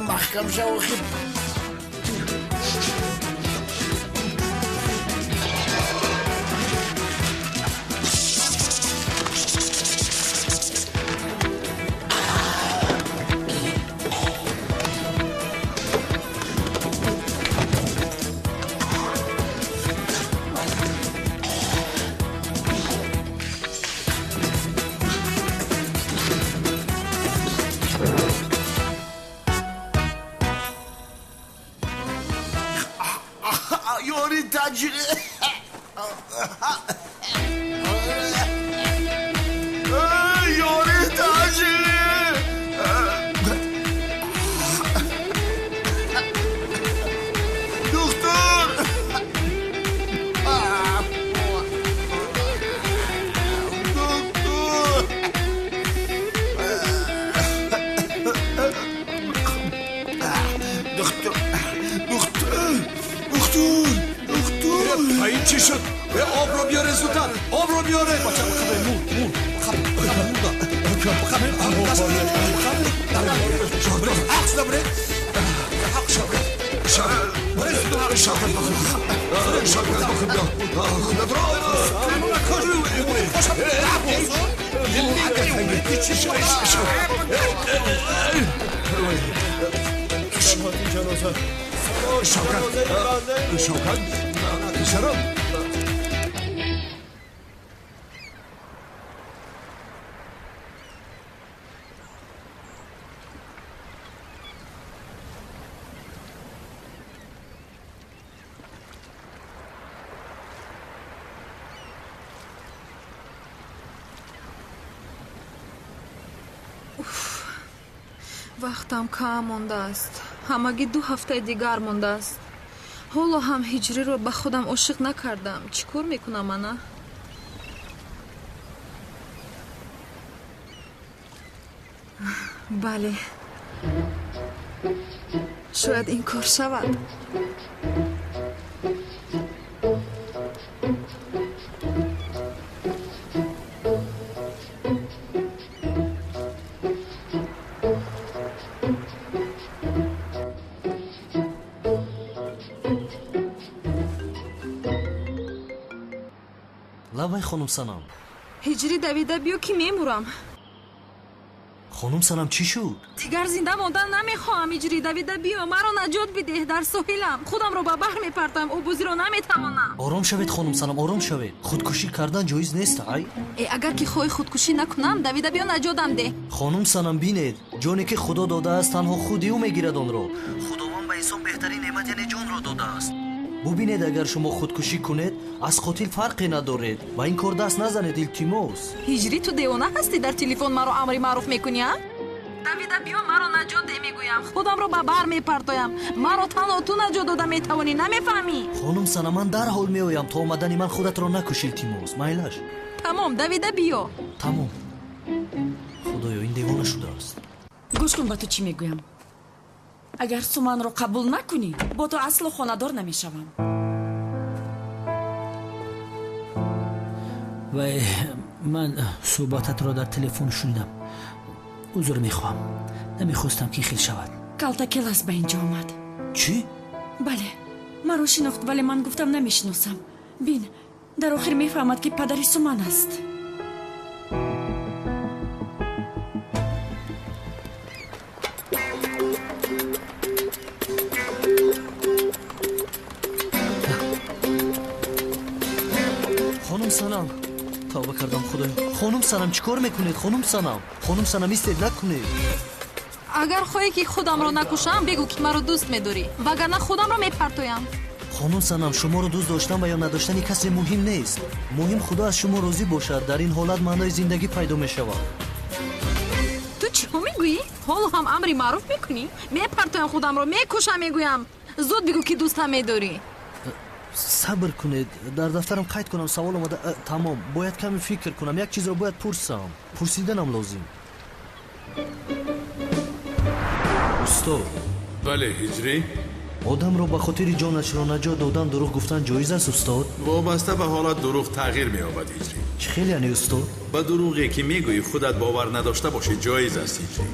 Маҳкам шав охи. Вақтам кам мондааст. Ҳамагӣ 2 ҳафтаи дигар мондааст. Ҳоло ҳам ҳиҷриро ба худам ошиқ накардам. Чӣ кор мекунам ана? Бале, шояд ин кор шавад. Лабай, хонум Санам. Ҳиҷрӣ, давида биё, ки мемурам. Хонум Санам, чӣ шуд? Дигар зинда мондан намехоҳам. Ҳиҷрӣ, давида биё, маро наҷот бидеҳ. Дар соҳилам, худамро ба баҳр мепартам, обозиро наметавонам. Ором шавед, хонум Санам, ором шавед. Худкушӣ кардан ҷоиз нест, ай. Э, агар ки хоҳӣ худкушӣ накунам, давида биё, наҷотам деҳ. Хонум Санам, бинед, ҷоне ки Худо додааст, танҳо худи ӯ мегирад онро. Худованд ба инсон беҳтарин неъмат, яъне ҷонро додааст. Бубинед, агар шумо худкушӣ кунед, аз қотил фарқе надоред. Ба ин кор даст назанед, илтимос. Ҳиҷрӣ, ту девона ҳастӣ? Дар телефон маро амри маъруф мекунӣ, а? Давида биё, маро наҷот деҳ, мегӯям. Худамро ба баҳр мепартоям. Маро танҳо ту наҷот дода метавонӣ, намефаҳмӣ? Хонум Санам, ман дарҳол меоям. То омадани ман худатро накуш, илтимос. Майлаш. Тамом, давида биё. Тамом. Худоё, ин девона шудааст. Гӯш кун, ба ту чӣ мегӯям. Агар Суманро қабул накунӣ, бо ту асло хонадор намешавам. Вай, ман суҳбататро дар телефон шунидам. Узр мехоҳам, намехостам ки хел шавад. Калтакелас ба инҷо омад. Чӣ? Бале, маро шинохт, вале ман гуфтам намешиносам. Бин, дар охир мефаҳмад, ки падари Суман аст. Хонум Санам, тавба кардам, худоё. Хонум Санам, чӣ кор мекунед? Хонум Санам, хонум Санам, истед, накунед. Агар хоҳӣ, ки худамро накушам, бигӯ, ки маро дӯст медорӣ, вагарна худамро мепартоям. Хонум Санам, шуморо дӯст доштан ва ё надоштани касе муҳим нест. Муҳим Худо аз шумо розӣ бошад. Дар ин ҳолат маънои зиндагӣ пайдо мешавад. Ту чӣ мегӯӣ? Ҳоло ҳам амри маъруф мекунӣ? Мепартоям худамро, мекушам, мегӯям. Зуд бигӯ, ки дӯстам медорӣ. Сабр кунед, дар дафтарам қайд кунам. Савол омада. Тамом, бояд каме фикр кунам. Як чизро бояд пурсам, пурсиданам лозим. Устод. Бале, Ҳиҷрӣ. Одамро ба хотири ҷонашро наҷот додан дурӯғ гуфтан ҷоиз аст, устод? Вобаста ба ҳолат дурӯғ тағйир меёбад, Ҳиҷрӣ. Чӣ хел яъне, устод? Ба дурӯғе ки мегӯӣ худат бовар надошта бошӣ ҷоиз аст, Ҳиҷрӣ.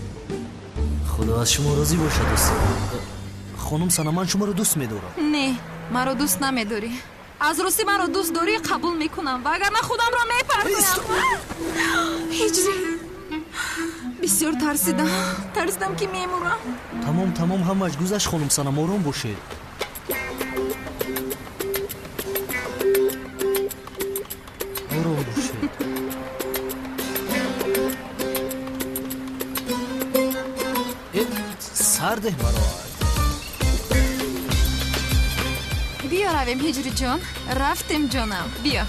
Худо аз шумо розӣ бошад, устод. Хонум Сана, ман шуморо дӯст медорам. Не, маро дӯст намедорӣ. Аз ростӣ маро дӯст дорӣ, қабул мекунам, вагарна худамро мепартоям. Ҳиҷрӣ, бисёр тарсидам. Тарсидам ки мемурам. Тамом, тамом, ҳамааш гузашт, хонум Санам, ором бошед. Ором бошед. Сардеҳ маро. Биё равем, Ҳиҷриҷон. Рафтем, ҷонам. Биё.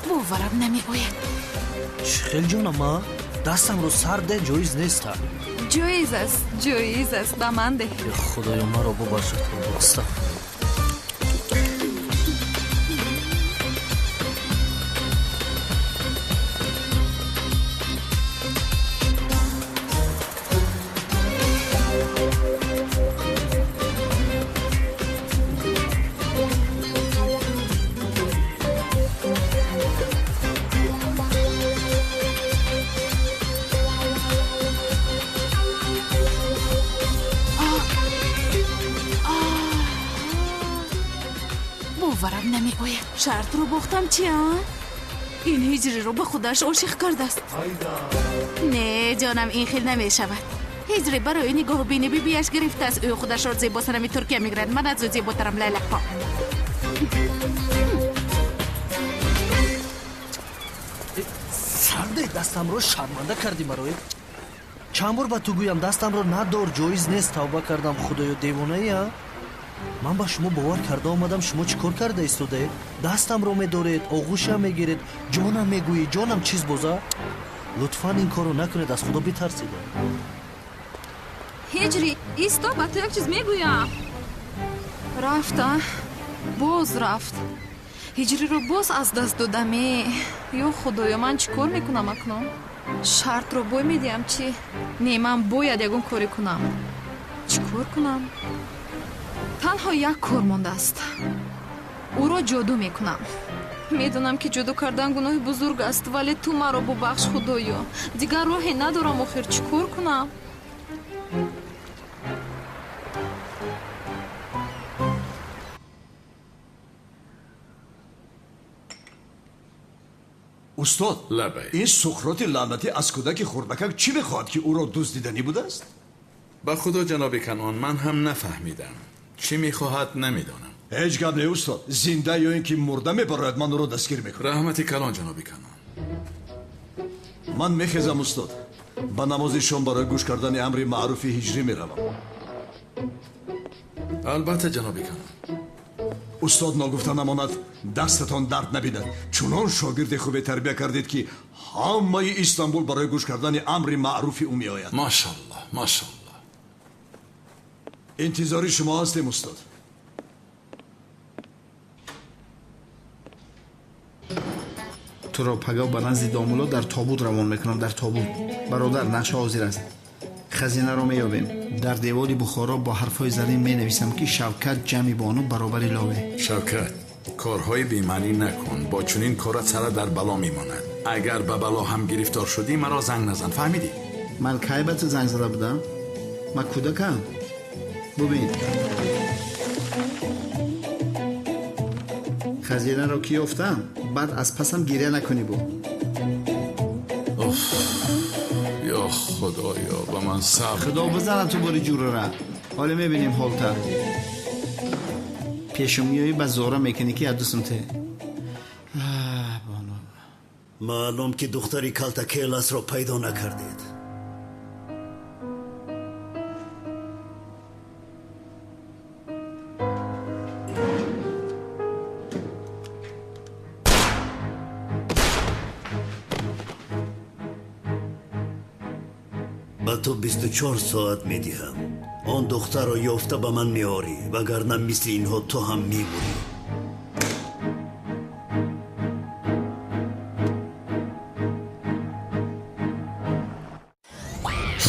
Боварам намеояд. Чӣ хел, ҷонам, а? Дастамро сарде ҷоиз нест. Ҷоиз аст, ҷоиз аст, ба ман деҳ. Худоё, маро бубахшед, астағфируллоҳ. Боварам намеояд. Шартро бохтам чи, а? Ин ҳиҷриро ба худаш ошиқ кардааст. Не, ҷонам, ин хел намешавад. Ҳиҷри барои нигоҳубини бибиаш гирифтааст. Ӯ худашро зебосанами Туркия мегирад. Ман аз ӯ зеботарам, лайлақпо. Сарде, дастамро шарманда кардӣ маро. Чанд бор ба ту гӯям, дастамро надор, ҷоиз нест. Тавба кардам, худоё, девонаи, а? Ман ба шумо бовар карда омадам, шумо чӣ кор карда истодаед? Дастамро медоред, оғӯшам мегиред, ҷонам мегӯӣ, ҷонам чиз боза? Лутфан ин корро накунед, аз худо битарсед. Ҳиҷрӣ, исто, ба ту як чиз мегӯям. Рафт, а? Боз рафт. Ҳиҷриро боз аз даст додаме. Ё худоё, ман чӣ кор мекунам акнун? Шартро бой медиҳам чӣ? Не, ман бояд ягон коре кунам. Чӣ кор кунам? Танҳо як кор мондааст. Ӯро ҷоду мекунам. Медонам ки ҷоду кардан гуноҳи бузург аст, вале ту маро бубахш, худоё. Дигар роҳе надорам, охир чӣ кор кунам? Устод, лабай. Ин Суқроти лаънатӣ аз кӯдаки хурдакак чӣ мехоҳад, ки ӯро дуздиданӣ будааст? Ба худо, ҷаноби Канон, ман ҳам нафаҳмидам. Чӣ мехоҳад, намедонам. Ҳеҷ гап не, устод. Зинда ё ин ки мурда мебарояд, ман ӯро дастгир мекунам. Раҳмати калон, ҷаноби Канон. Ман мехезам, устод. Ба намози шом барои гӯш кардани амри маъруфи ҳиҷрӣ меравам. Албатта, ҷаноби Канон. Устод, ногуфта намонад, дастатон дард набинад. Чунон шогирди хубе тарбия кардед, ки ҳамаи Истанбул барои гӯш кардани амри маъруфи ӯ меояд. Машаллоҳ, машаллоҳ. Интизори шумо ҳастем, устод. Туро пагоҳ ба назди домулло дар тобут равон мекунам, дар тобут. Бародар, нақша ҳозир аст. Хазинаро меёбем. Дар девори Бухоро бо ҳарфҳои зарин менависам, ки Шавкат ҷамъи бону баробари лове. Шавкат, корҳои бемаънӣ накун. Бо чунин корат сара дар бало мемонад. Агар ба бало ҳам гирифтор шудӣ, маро занг назан, фаҳмидӣ? Ман кай ба ту занг зада будам? Ман кӯдакам. Бубин. Хазинаро ки ёфтам, баъд аз пасам гиря накунӣ бу. Уф, ё худоё, ба ман сабр. Худо бизанад ту бори ҷурара. Ҳоле мебинем ҳолта. Пешум меоӣ, ба зора мекунӣ ки аз дустум те. Маълум ки духтари калтакеласро пайдо накардед. Ба ту 24 соат медиҳам. Он духтарро ёфта ба ман меорӣ, вагарна мисли инҳо ту ҳам мемурӣ.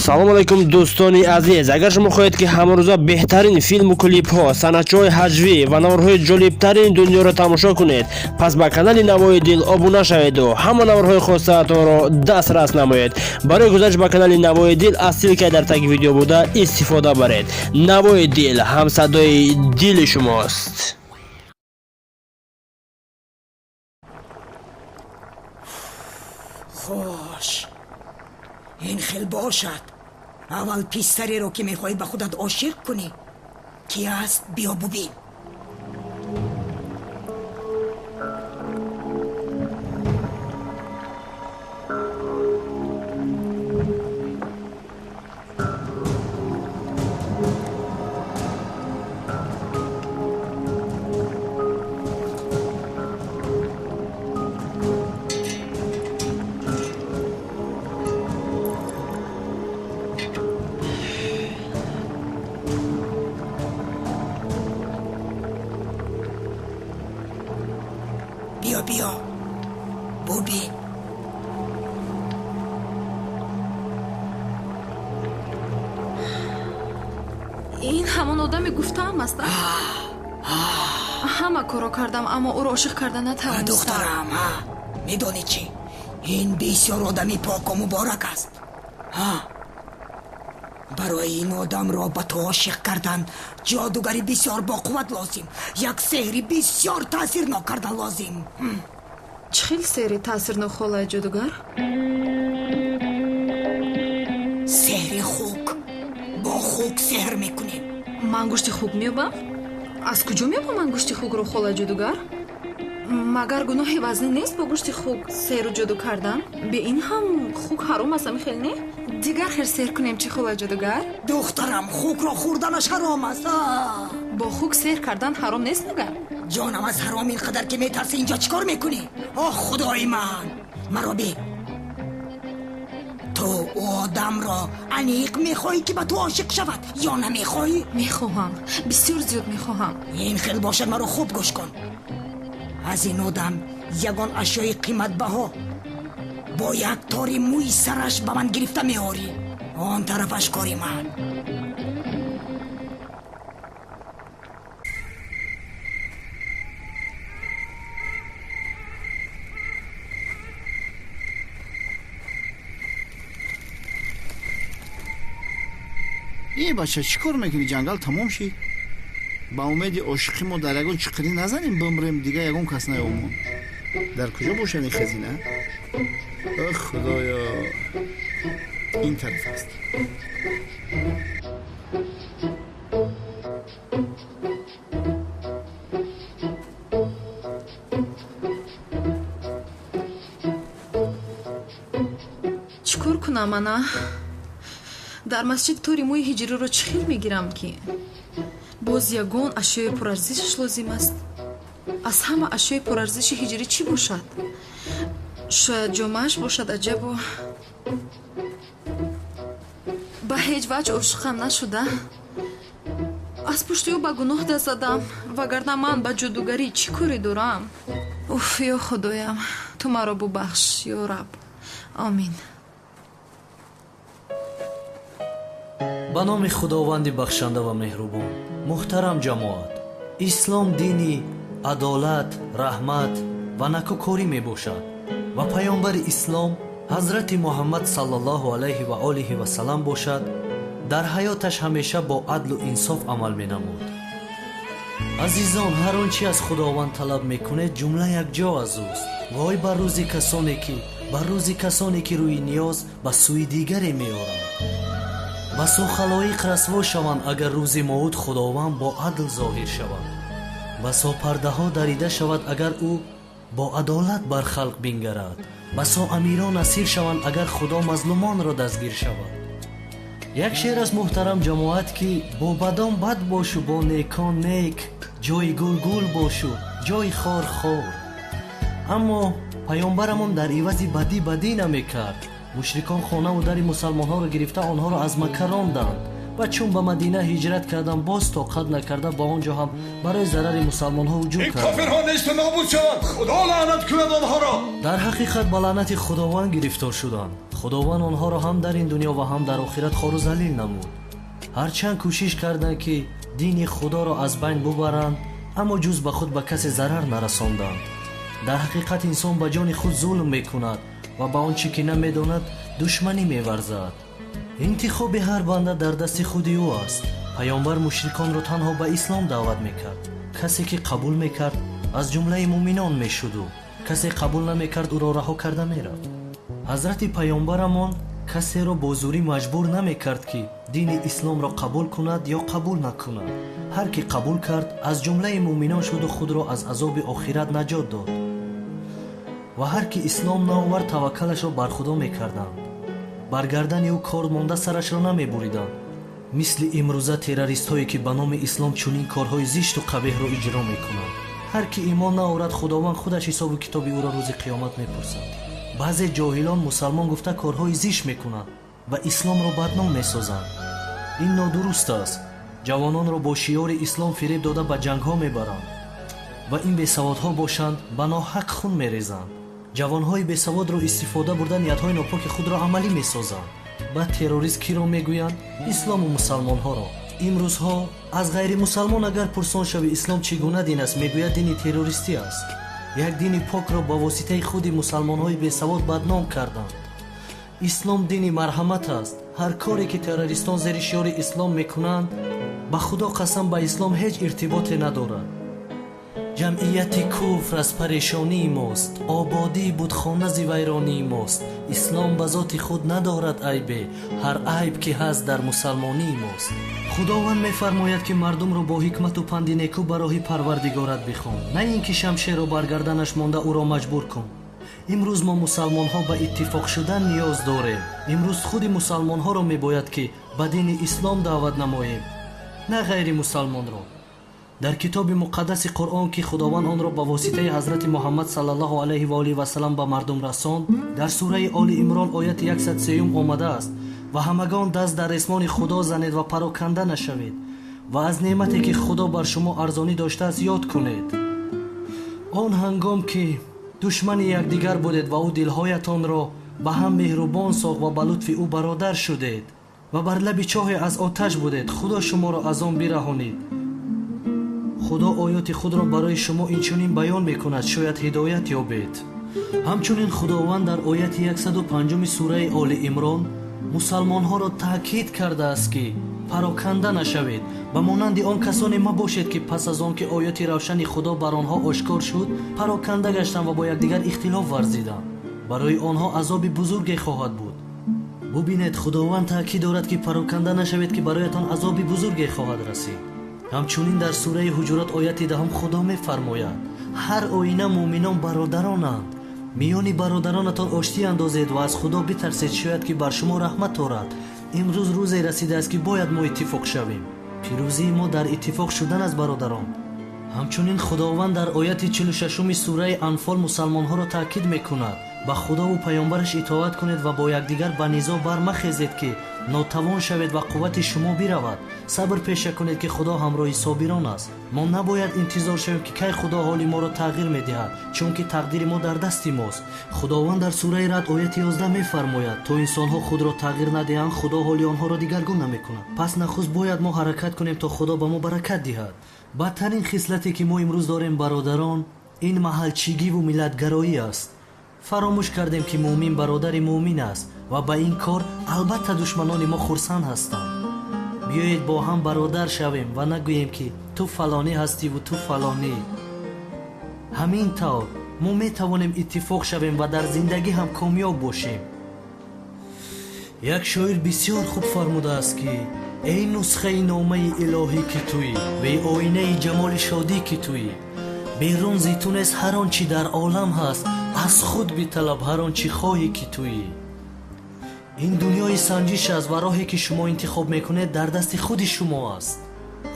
Салом алейкум дӯстони азиз. Агар шумо хоҳед ки ҳамарӯза беҳтарин филму клипҳо, санъатчиҳои ҳаҷвӣ ва наворҳои ҷолибтарини дунёро тамошо кунед, пас ба канали Навои Дил обуна шаведу ҳама наворҳои хостаатонро дастрас намоед. Барои гузариш ба канали Навои Дил аз ссылкаи дар таги видео буда истифода баред. Навои Дил ҳамсадои дили шумост. Хош, ин хел бошад. Аввал писареро ки мехоҳӣ ба худат ошиқ кунӣ, ки аст, биё бубин. Биё, биё, бубин. Ин ҳамон одаме гуфтаам аст. Ҳама корро кардам, аммо ӯро ошиқ карда натавонистам. Духтарам, медонӣ чӣ? Ин бисёр одами поку муборак аст. Барои ин одамро ба ту ошиқ кардан ҷодугари бисёр боқувват лозим, як сеҳри бисёр таъсирнок кардан лозим. Чӣ хел сеҳри таъсирнок, холаи ҷодугар? Сеҳри хук. Бо хук сеҳр мекунем. Ман гӯшти хук меёбам? Аз куҷо меёбам ман гӯшти хукро, холаи ҷодугар? Магар гуноҳи вазнин нест бо гӯшти хук сеҳру ҷоду кардан? Бе ин ҳам хук ҳаром аст, ами хел не? Дигар хел сеҳр кунем чӣ, холаи ҷодугар? Духтарам, хукро хӯрданаш ҳаром аст. Бо хук сеҳр кардан ҳаром нест магар? Ҷонам, аз ҳаром ин қадар ки метарсӣ, инҷо чӣ кор мекунӣ? Оҳ, худои ман, маро бин. Ту одамро аниқ мехоҳӣ ки ба ту ошиқ шавад ё намехоҳӣ? Мехоҳам, бисёр зиёд мехоҳам. Ин хел бошад, маро хуб гӯш кун. Аз ин одам ягон ашёи қиматбаҳо бо як тори мӯи сараш ба ман гирифта меорӣ. Он тарафаш кори ман. Е бача, чӣ кор мекунӣ? Ҷангал тамом шид. Ба умеди ошиқӣ мо дар ягон чиқирӣ назанем, бимрем, дига ягон кас наёмон. Дар куҷо бошад ин хазина? Ох, худоё, ин тараф аст. Чӣ кор кунам ана? Дар масҷид тори мӯи ҳиҷриро чӣ хел мегирам ки? Боз ягон ашёи пурарзишаш лозим аст. Аз ҳама ашёи пурарзиши ҳиҷрӣ чӣ бошад? Шояд ҷомааш бошад. Аҷабу, ба ҳеҷ ваҷ ошиқам нашуда. Аз пушти ӯ ба гуноҳ даст задам, вагарна ман ба ҷодугарӣ чӣ коре дорам? Уф, ё худоям, ту маро бубахш, ё раб. Омин. Ба номи Худованди бахшанда ва меҳрубон. Муҳтарам ҷамоат, ислом дини адолат, раҳмат ва накӯкорӣ мебошад ва паёмбари ислом ҳазрати Муҳаммад саллаллоҳу алайҳи ва олиҳи васалам бошад, дар ҳаёташ ҳамеша бо адлу инсоф амал менамуд. Азизон, ҳар он чи аз Худованд талаб мекунед, ҷумла якҷо аз ӯст. Вой бар рӯзи касоне ки рӯи ниёз ба сӯи дигаре меоранд. Басо халоиқ расво шаванд, агар рӯзи мауд Худованд бо адл зоҳир шавад. Басо пардаҳо дарида шавад, агар ӯ бо адолат бар халқ бингарад. Басо амирон асир шаванд, агар Худо мазлумонро дастгир шавад. Як шеър аз муҳтарам ҷамоат ки бо бадон бад бошу, бо некон нек, ҷои гул гул бошу, ҷои хор хор. Аммо паёмбарамон дар ивази бадӣ бадӣ намекард. Мушрикон хонаву дари мусалмонҳоро гирифта онҳоро аз Макка ронданд ва чун ба Мадина ҳиҷрат карданд, боз тоқат накарда ба он ҷо ҳам барои зарари мусалмонҳо ҳуҷум Ин карданд. кофирҳо несту нобуд шаванд, Худо лаънат кунад онҳоро. Дар ҳақиқат ба лаънати Худованд гирифтор шуданд. Худованд онҳоро ҳам дар ин дунё ва ҳам дар охират хору залил намуд. Ҳарчанд кӯшиш карданд, ки дини Худоро аз байн бубаранд, аммо ҷуз ба худ ба касе зарар нарасонданд. Дар ҳақиқат инсон ба ҷони худ зулм мекунад ва ба он чӣ ки намедонад душманӣ меварзад. Интихоби ҳар банда дар дасти худи ӯ аст. Паёмбар мушриконро танҳо ба ислом даъват мекард. Касе ки қабул мекард, аз ҷумлаи муъминон мешуду касе қабул намекард, ӯро раҳо карда мерафт. Ҳазрати паёмбарамон касеро бо зӯрӣ маҷбур намекард, ки дини исломро қабул кунад ё қабул накунад. Ҳар ки қабул кард, аз ҷумлаи муъминон шуду худро аз азоби охират наҷот дод. Ва ҳар ки ислом наовард, таваккалашро бар Худо мекарданд. Бар гардани ӯ кор монда сарашро намебуриданд. Мисли имрӯза террористҳое, ки ба номи ислом чунин корҳои зишту қабеҳро иҷро мекунанд. Ҳар ки имон наорад, Худованд худаш ҳисобу китоби ӯро рӯзи қиёмат мепурсад. Баъзе ҷоҳилон мусалмон гуфта корҳои зишт мекунанд ва исломро бадном месозанд. Ин нодуруст аст. Ҷавононро бо шиёри ислом фиреб дода ба ҷангҳо мебаранд ва ин бесаводҳо бошанд ба ноҳақ хун мерезанд. Ҷавонҳои бесаводро истифода бурда ниятҳои нопоки худро амалӣ месозанд. Баъд террорист киро мегӯянд? Ислому мусалмонҳоро. Имрӯзҳо аз ғайримусалмон агар пурсон шавӣ ислом чӣ гуна дин аст, мегӯяд дини террористӣ аст. Як дини покро ба воситаи худи мусалмонҳои бесавод бадном карданд. Ислом дини марҳамат аст. Ҳар коре ки террористон зери шиёри ислом мекунанд, ба Худо қасам, ба ислом ҳеҷ иртиботе надорад. Ҷамъияти куфр аз парешонии мост, ободии будхона зи вайронии мост. Ислом ба зоти худ надорад айбе, ҳар айб ки ҳаст дар мусалмонии мост. Худованд мефармояд, ки мардумро бо ҳикмату панди неку ба роҳи Парвардигорат бихон, на ин ки шамшерро бар гарданаш монда ӯро маҷбур кун. Имрӯз мо мусалмонҳо ба иттифоқ шудан ниёз дорем. Имрӯз худи мусалмонҳоро мебояд, ки ба дини ислом даъват намоем, на ғайри мусалмонро. Дар китоби муқаддаси Қуръон, ки Худованд онро ба воситаи ҳазрати Муҳаммад саллаллоҳу алайҳи ва олиҳи васалам ба мардум расонд, дар сураи Оли Имрон ояти 103 омадааст: ва ҳамагон даст дар ресмони Худо занед ва пароканда нашавед ва аз неъмате ки Худо бар шумо арзонӣ доштааст ёд кунед. Он ҳангом ки душмани якдигар будед ва ӯ дилҳоятонро ба ҳам меҳрубон сохт ва ба лутфи ӯ бародар шудед ва бар лаби чоҳе аз оташ будед, Худо шуморо аз он бираҳонид. Худо оёти худро барои шумо инчунин баён мекунад, шояд ҳидоят ёбед. Ҳамчунин Худованд дар ояти 105 сураи Оли Имрон мусалмонҳоро таъкид кардааст, ки пароканда нашавед, ба монанди он касоне мабошед, ки пас аз он ки ояти равшани Худо бар онҳо ошкор шуд, пароканда гаштанд ва бо якдигар ихтилоф варзиданд. Барои онҳо азоби бузурге хоҳад буд. Бубинед, Худованд таъкид дорад, ки пароканда нашавед, ки бароятон азоби бузурге хоҳад расид. Ҳамчунин дар сураи Ҳуҷурот ояти 10 Худо мефармояд: ҳар оина муъминон бародаронанд. Миёни бародаронатон оштӣ андозед ва аз Худо битарсед, шояд ки бар шумо раҳмат орад. Имрӯз рӯзе расидааст, ки бояд мо иттифоқ шавем. Пирӯзии мо дар иттифоқ шудан аст, бародарон. Ҳамчунин Худованд дар ояти 46 сураи Анфол мусалмонҳоро таъкид мекунад: ба Худову паёмбараш итоат кунед ва бо якдигар ба низоъ бармахезед, ки нотавон шавед ва қуввати шумо биравад. Сабр пеша кунед, ки Худо ҳамроҳи собирон аст. Мо набояд интизор шавем, ки кай Худо ҳоли моро тағйир медиҳад, чунки тақдири мо дар дасти мост. Худованд дар сураи Рад ояти 11 мефармояд: то инсонҳо худро тағйир надиҳанд, Худо ҳоли онҳоро дигаргун намекунад. Пас нахуст бояд мо ҳаракат кунем, то Худо ба мо баракат диҳад. Бадтарин хислате ки мо имрӯз дорем, бародарон, ин маҳалчигиву миллатгароӣ аст. Фаромӯш кардем, ки муъмин бародари муъмин аст ва ба ин кор албатта душманони мо хурсанд ҳастанд. Биёед бо ҳам бародар шавем ва нагӯем, ки ту фалонӣ ҳастиву ту фалонӣ. Ҳамин тавр мо метавонем иттифоқ шавем ва дар зиндагӣ ҳам комёб бошем. Як шоир бисёр хуб фармудааст, ки эй нусхаи номаи илоҳӣ ки туӣ, вей оинаи ҷамоли шодӣ ки туӣ, берун зи ту нест ҳар он чӣ дар олам ҳаст, аз худ биталаб ҳар он чӣ хоҳӣ ки туӣ. Ин дунёи санҷиш аст ва роҳе ки шумо интихоб мекунед дар дасти худи шумо аст.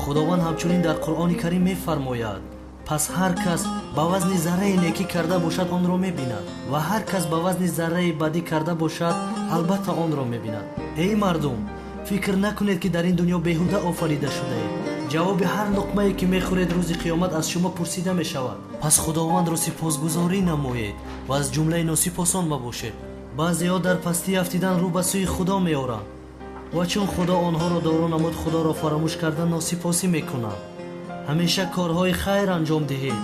Худованд ҳамчунин дар Қуръони Карим мефармояд: пас ҳар кас ба вазни зарраи некӣ карда бошад, онро мебинад ва ҳар кас ба вазни зарраи бадӣ карда бошад, албатта онро мебинад. Эй мардум, фикр накунед, ки дар ин дунё беҳуда офарида шудаед. Ҷавоби ҳар луқмае ки мехӯред рӯзи қиёмат аз шумо пурсида мешавад. Пас Худовандро сипосгузорӣ намоед ва аз ҷумлаи носипосон мабошед. Баъзеҳо дар пастӣ афтидан рӯ ба сӯи Худо меоранд ва чун Худо онҳоро доро намуд, Худоро фаромӯш карда носипосӣ мекунанд. Ҳамеша корҳои хайр анҷом диҳед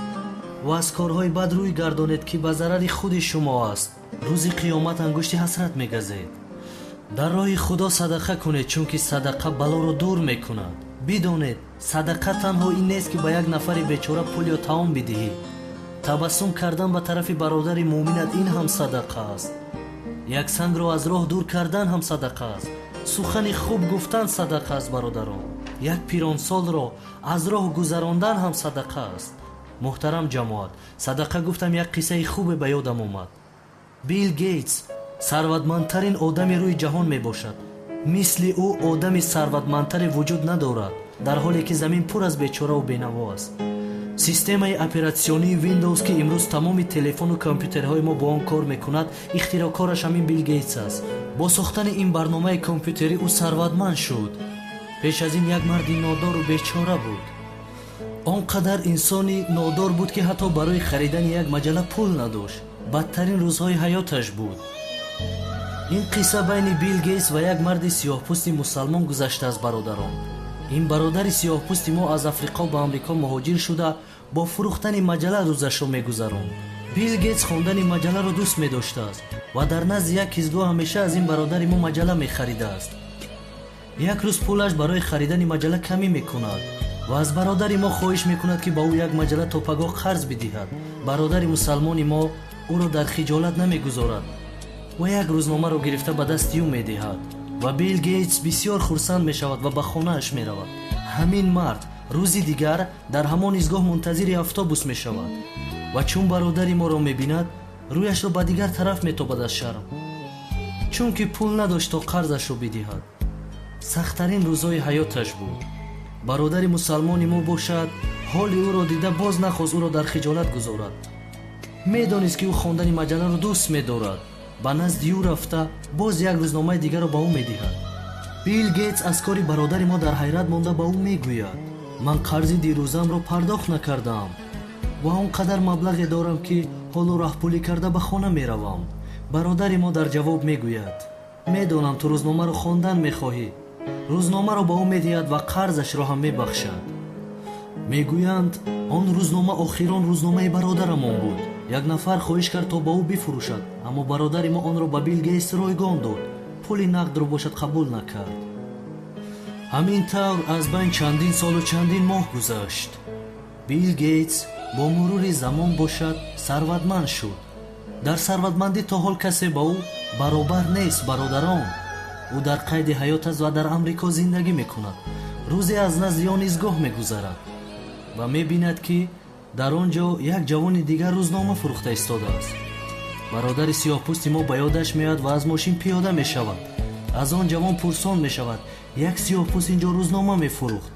ва аз корҳои бад рӯй гардонед, ки ба зарари худи шумо аст. Рӯзи қиёмат ангушти ҳасрат мегазед. Дар роҳи Худо садақа кунед, чунки садақа балоро дур мекунад. Бидонед, садақа танҳо ин нест, ки ба як нафари бечора пул ё таом бидиҳӣ. Табассум кардан ба тарафи бародари муъминат ин ҳам садақа аст. Як сангро аз роҳ дур кардан ҳам садақа аст. Сухани хуб гуфтан садақа аст, бародарон. Як пиронсолро аз роҳ гузарондан ҳам садақа аст. Муҳтарам ҷамоат, садақа гуфтам, як қиссаи хубе ба ёдам омад. Билл Гейтс сарватмандтарин одами рӯи ҷаҳон мебошад. Мисли ӯ одами сарватмандтаре вуҷуд надорад, дар ҳоле ки замин пур аз бечораву бенаво аст. Системаи оператсионии Windows, ки имрӯз тамоми телефону компютерҳои мо бо он кор мекунад, ихтироъкораш ҳамин Билл Гейтс аст. Бо сохтани ин барномаи компютерӣ ӯ сарватманд шуд. Пеш аз ин як марди нодору бечора буд. Он қадар инсони нодор буд, ки ҳатто барои харидани як маҷалла пул надошт. Бадтарин рӯзҳои ҳаёташ буд. Ин қисса байни Билл Гейтс ва як марди сиёҳпӯсти мусалмон гузаштааст, бародарон. Ин бародари сиёҳпӯсти мо аз Африқо ба Амрико муҳоҷир шуда, бо фурӯхтани маҷалла рӯзашро мегузаронд. Билл Гейтс хондани маҷалларо дӯст медоштааст ва дар назди як ҳизгоҳ ҳамеша аз ин бародари мо маҷалла мехаридааст. Як рӯз пулаш барои харидани маҷалла камӣ мекунад ва аз бародари мо хоҳиш мекунад, ки ба ӯ як маҷалла то пагоҳ қарз бидиҳад. Бародари мусалмони мо ӯро дар хиҷолат намегузорад ва як рӯзномаро гирифта ба дасти ӯ медиҳад ва Билл Гейтс бисёр хурсанд мешавад ва ба хонааш меравад. Ҳамин мард рӯзи дигар дар ҳамон изгоҳ мунтазири автобус мешавад ва чун бародари моро мебинад, рӯяшро ба дигар тараф метобад аз шарм, чунки пул надошт то қарзашро бидиҳад. Сахттарин рӯзҳои ҳаёташ буд. Бародари мусалмони мо бошад, ҳоли ӯро дида боз нахост ӯро дар хиҷолат гузорад. Медонист, ки ӯ хондани маҷалларо дӯст медорад. Ба назди ӯ рафта боз як рӯзномаи дигарро ба ӯ медиҳад. Билл Гейтс аз кори бародари мо дар ҳайрат монда ба ӯ мегӯяд: ман қарзи дирӯзамро пардохт накардаам ва он қадар маблағе дорам, ки ҳоло раҳпулӣ карда ба хона меравам. Бародари мо дар ҷавоб мегӯяд: медонам, ту рӯзномаро хондан мехоҳӣ. Рӯзномаро ба ӯ медиҳад ва қарзашро ҳам мебахшад. Мегӯянд, он рӯзнома охирон рӯзномаи бародарамон буд. Як нафар хоҳиш кард, то ба ӯ бифурӯшад, аммо бародари мо онро ба Билл Гейтс ройгон дод. Пули нақдро бошад қабул накард. Ҳамин тавр аз байн чандин солу чандин моҳ гузашт. Билл Гейтс бо мурури замон бошад сарватманд шуд. Дар сарватмандӣ то ҳол касе ба ӯ баробар нест, бародарон. Ӯ дар қайди ҳаёт аст ва дар Амрико зиндагӣ мекунад. Рӯзе аз назди он изгоҳ мегузарад ва мебинад, ки дар он ҷо як ҷавони дигар рӯзнома фурӯхта истодааст. Бародари сиёҳпӯсти мо ба ёдаш меояд ва аз мошин пиёда мешавад. Аз он ҷавон пурсон мешавад: як сиёҳпӯст ин ҷо рӯзнома мефурӯхт,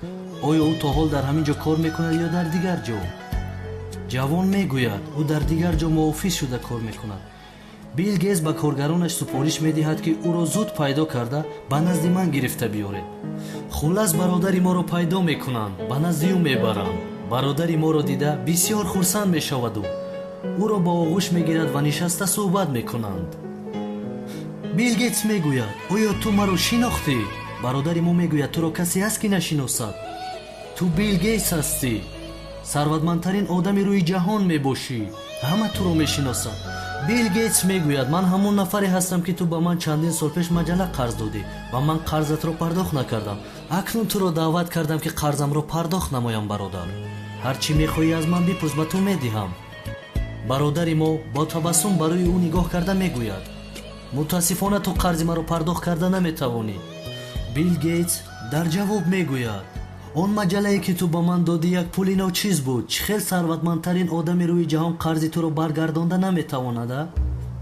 оё ӯ то ҳол дар ҳамин ҷо кор мекунад ё дар дигар ҷо? Ҷавон мегӯяд, ӯ дар дигар ҷо муофиз шуда кор мекунад. Билл Гейтс ба коргаронаш супориш медиҳад, ки ӯро зуд пайдо карда ба назди ман гирифта биёред. Хуллас, бародари моро пайдо мекунанд, ба назди ӯ мебаранд. Бародари моро дида бисёр хурсанд мешаваду ӯро ба оғӯш мегирад ва нишаста суҳбат мекунанд. Билл Гейтс мегӯяд: оё ту маро шинохтӣ? Бародари мо мегӯяд: туро касе ҳаст, ки нашиносад? Ту Билл Гейтс ҳастӣ, сарватмандтарин одами рӯи ҷаҳон мебошӣ, ҳама туро мешиносад. Билл Гейтс мегӯяд: ман ҳамон нафаре ҳастам, ки ту ба ман чандин сол пеш маҷалла қарз додӣ ва ман қарзатро пардохт накардам. Акнун туро даъват кардам, ки қарзамро пардохт намоям. Бародар, ҳар чӣ мехоҳӣ аз ман бипурс, ба ту медиҳам. Бародари мо бо табассум барои ӯ нигоҳ карда мегӯяд: мутаассифона, ту қарзи маро пардохт карда наметавонӣ. Билл Гейтс дар ҷавоб мегӯяд: он маҷаллае, ки ту ба ман додӣ, як пули ночиз буд. Чӣ хел сарватмандтарин одами рӯи ҷаҳон қарзи туро баргардонда наметавонад? А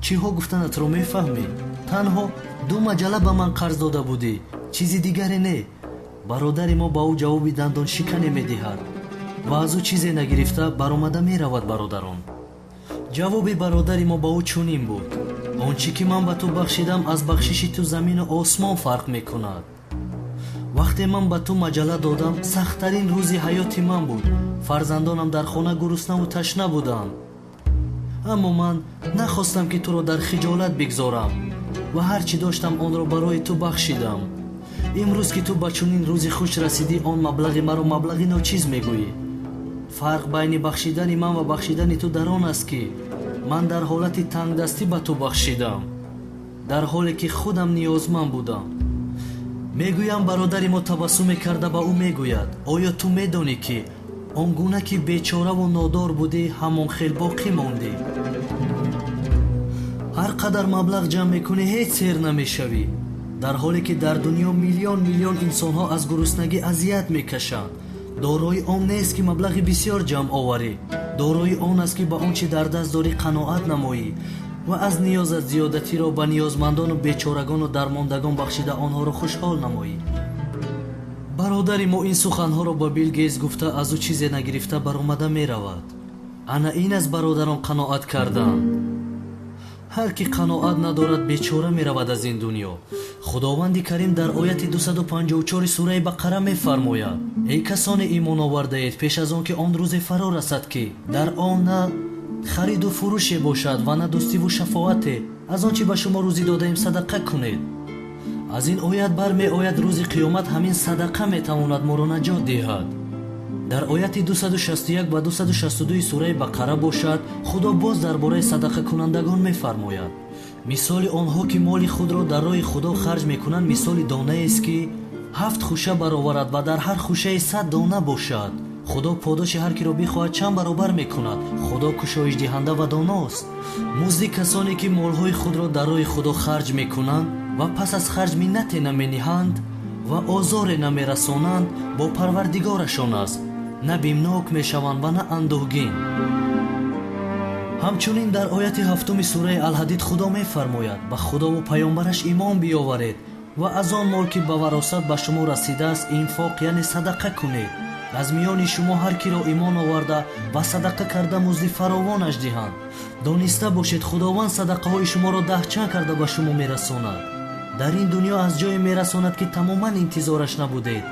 чиҳо гуфтанатро мефаҳмӣ? Танҳо ду маҷалла ба ман қарз дода будӣ, чизи дигаре не. Бародари мо ба ӯ ҷавоби дандоншикане медиҳад ва аз ӯ чизе нагирифта баромада меравад. Бародарон, ҷавоби бародари мо ба ӯ чунин буд: он чӣ ки ман ба ту бахшидам, аз бахшиши ту замину осмон фарқ мекунад. Вақте ман ба ту маҷалла додам, сахттарин рӯзи ҳаёти ман буд. Фарзандонам дар хона гуруснаву ташна буданд. Аммо ман нахостам ки туро дар хиҷолат бигзорам ва ҳар чӣ доштам онро барои ту бахшидам. Имрӯз ки ту ба чунин рӯзи хуш расидӣ, он маблағи маро маблағи ночиз мегӯӣ. Фарқ байни бахшидани ман ва бахшидани ту дар он аст, ки ман дар ҳолати тангдастӣ ба ту бахшидам, дар ҳоле ки худам ниёзманд будам. Мегӯям бародари мо табассуме карда ба ӯ мегӯяд: оё ту медонӣ, ки он гуна ки бечораву нодор будӣ, ҳамон хел боқӣ мондӣ? Ҳар қадар маблағ ҷамъ мекунӣ, ҳеҷ сер намешавӣ, дар ҳоле ки дар дунё миллион миллион инсонҳо аз гуруснагӣ азият мекашанд. Дорои он нест, ки маблағи бисёр ҷамъ оварӣ. Дорои он аст, ки ба он чи дар даст дорӣ қаноат намоӣ ва аз ниёзат зиёдатиро ба ниёзмандону бечорагону дармондагон бахшида онҳоро хушҳол намоӣ. Бародари мо ин суханҳоро ба Билл Гейтс гуфта, аз ӯ чизе нагирифта баромада меравад. Ана ин аз бародарон қаноат кардан. Ҳар ки қаноат надорад, бечора меравад аз ин дунё. Худованди Карим дар ояти 254 сураи Бақара мефармояд: эй касоне имон овардаед, пеш аз он ки он рӯзе фаро расад, ки дар он на хариду фурӯше бошад ва на дӯстиву шафоате, аз он чи ба шумо рӯзӣ додаем садақа кунед. Аз ин оят бармеояд, рӯзи қиёмат ҳамин садақа метавонад моро наҷот диҳад. Дар ояти 261 ва 262 сураи Бақара бошад, Худо боз дар бораи садақакунандагон мефармояд: мисоли онҳо, ки моли худро дар роҳи Худо харҷ мекунанд, мисоли донаест, ки 7 хуша бароварад ва дар ҳар хушаи 100 дона бошад. Худо подоши ҳар киро бихоҳад чанд баробар мекунад. Худо кушоишдиҳанда ва доност. Музди касоне, ки молҳои худро дар роҳи Худо харҷ мекунанд ва пас аз харҷ миннате намениҳанд ва озоре намерасонанд, бо Парвардигорашон аст. На бимнок мешаванд ва на андӯҳгин. Ҳамчунин дар ояти 7 сураи Алҳадид Худо мефармояд: ба Худову паёмбараш имон биёваред ва аз он мол, ки ба варосат ба шумо расидааст, инфоқ, яъне садақа кунед. Аз миёни шумо ҳар киро имон оварда ва садақа карда музди фаровонаш диҳанд. Дониста бошед, Худованд садақаҳои шуморо даҳчанд карда ба шумо мерасонад. Дар ин дунё аз ҷое мерасонад, ки тамоман интизораш набудед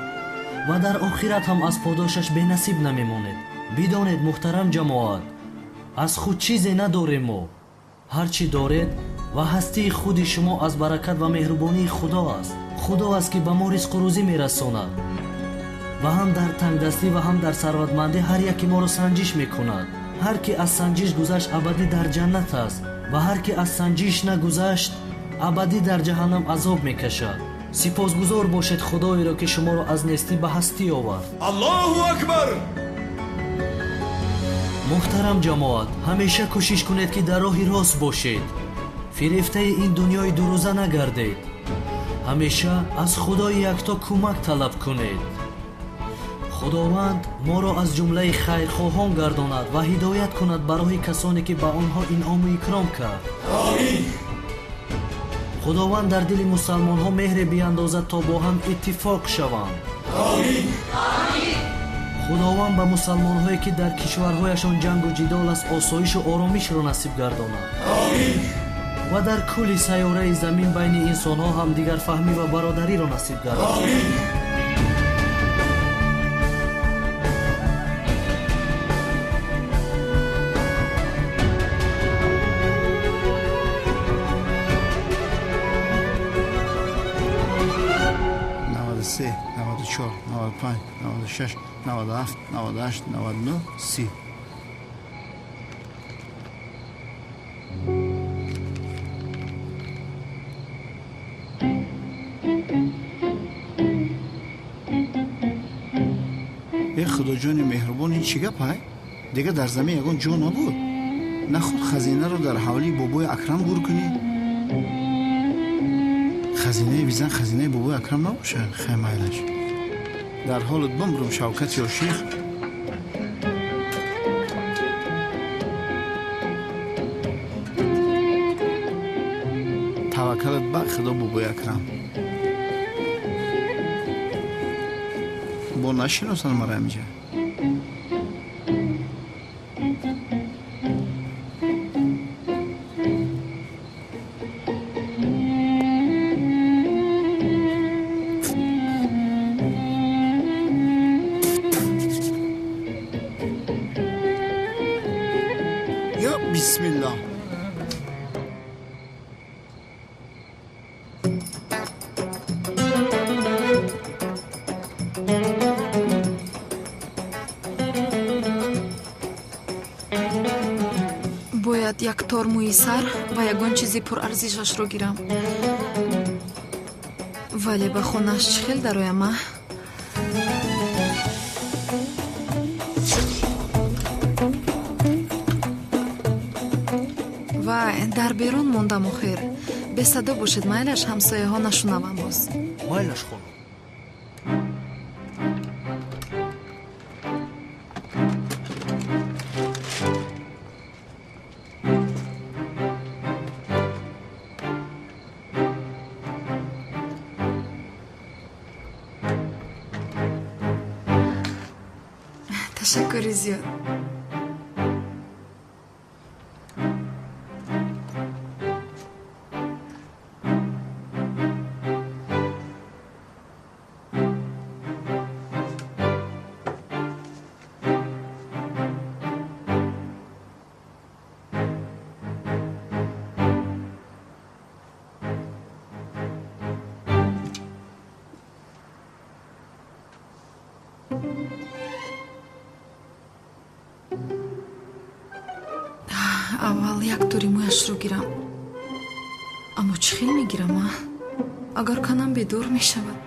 ва дар охират ҳам аз подошаш бенасиб намемонед. Бидонед, муҳтарам ҷамоат, аз худ чизе надорем мо. Ҳар чӣ доред ва ҳастии худи шумо аз баракат ва меҳрубонии Худо аст. Худо аст, ки ба мо ризқу рӯзӣ мерасонад ва ҳам дар тангдастӣ ва ҳам дар сарватмандӣ ҳар яке моро санҷиш мекунад. Ҳар ки аз санҷиш гузашт, абадӣ дар ҷаннат аст ва ҳар ки аз санҷиш нагузашт, абадӣ дар ҷаҳаннам азоб мекашад. Сипосгузор бошед Худоеро, ки шуморо аз нестӣ ба ҳастӣ овард. Аллоҳу акбар! Муҳтарам ҷамоат, ҳамеша кӯшиш кунед, ки дар роҳи рост бошед. Фирефтаи ин дунёи дурӯза нагардед. Ҳамеша аз Худои якто кӯмак талаб кунед. Худованд моро аз ҷумлаи хайрхоҳон гардонад ва ҳидоят кунад ба роҳи касоне, ки ба онҳо инъому икром кард. Омин. Худованд дар дили мусалмонҳо меҳре биандозад, то бо ҳам иттифоқ шаванд. Омин. Худованд ба мусалмонҳое, ки дар кишварҳояшон ҷангу ҷидол аст, осоишу оромишро насиб гардонад. Омин. Ва дар кулли сайёраи замин байни инсонҳо ҳамдигарфаҳмӣ ва бародариро насиб гардонад. Омин. 93, 94, 95, 96, 97, 98, 99, 30. Э Худоҷони меҳрубон, ин чӣ гап ай? Дига дар замин ягон ҷо набуд. Нахуд хазинаро дар ҳавлии бобои Акрам гур кунӣ? Хазинаи бизан хазинаи бобои Акрам набошад, хай майлаш. Дар ҳолат бимрум Шавкат ё шех. Таваккалат ба Худо бобои Акрам. Бо нашиносанд мара инҷа. Бисмиллоҳ. Бояд як тор мӯи сар ва ягон чизи пурарзишашро гирам. Вале ба хонааш чӣ хел дароям, а? Вай, дар берун мондам охир. Бесадо бошед, майлаш, ҳамсояҳо нашунаванд боз. Майлаш, хонум. Ташаккури зиёд. Аввал як тори мӯяшро гирам. Аммо чӣ хел мегирам, а? Агар канам бедор мешавад.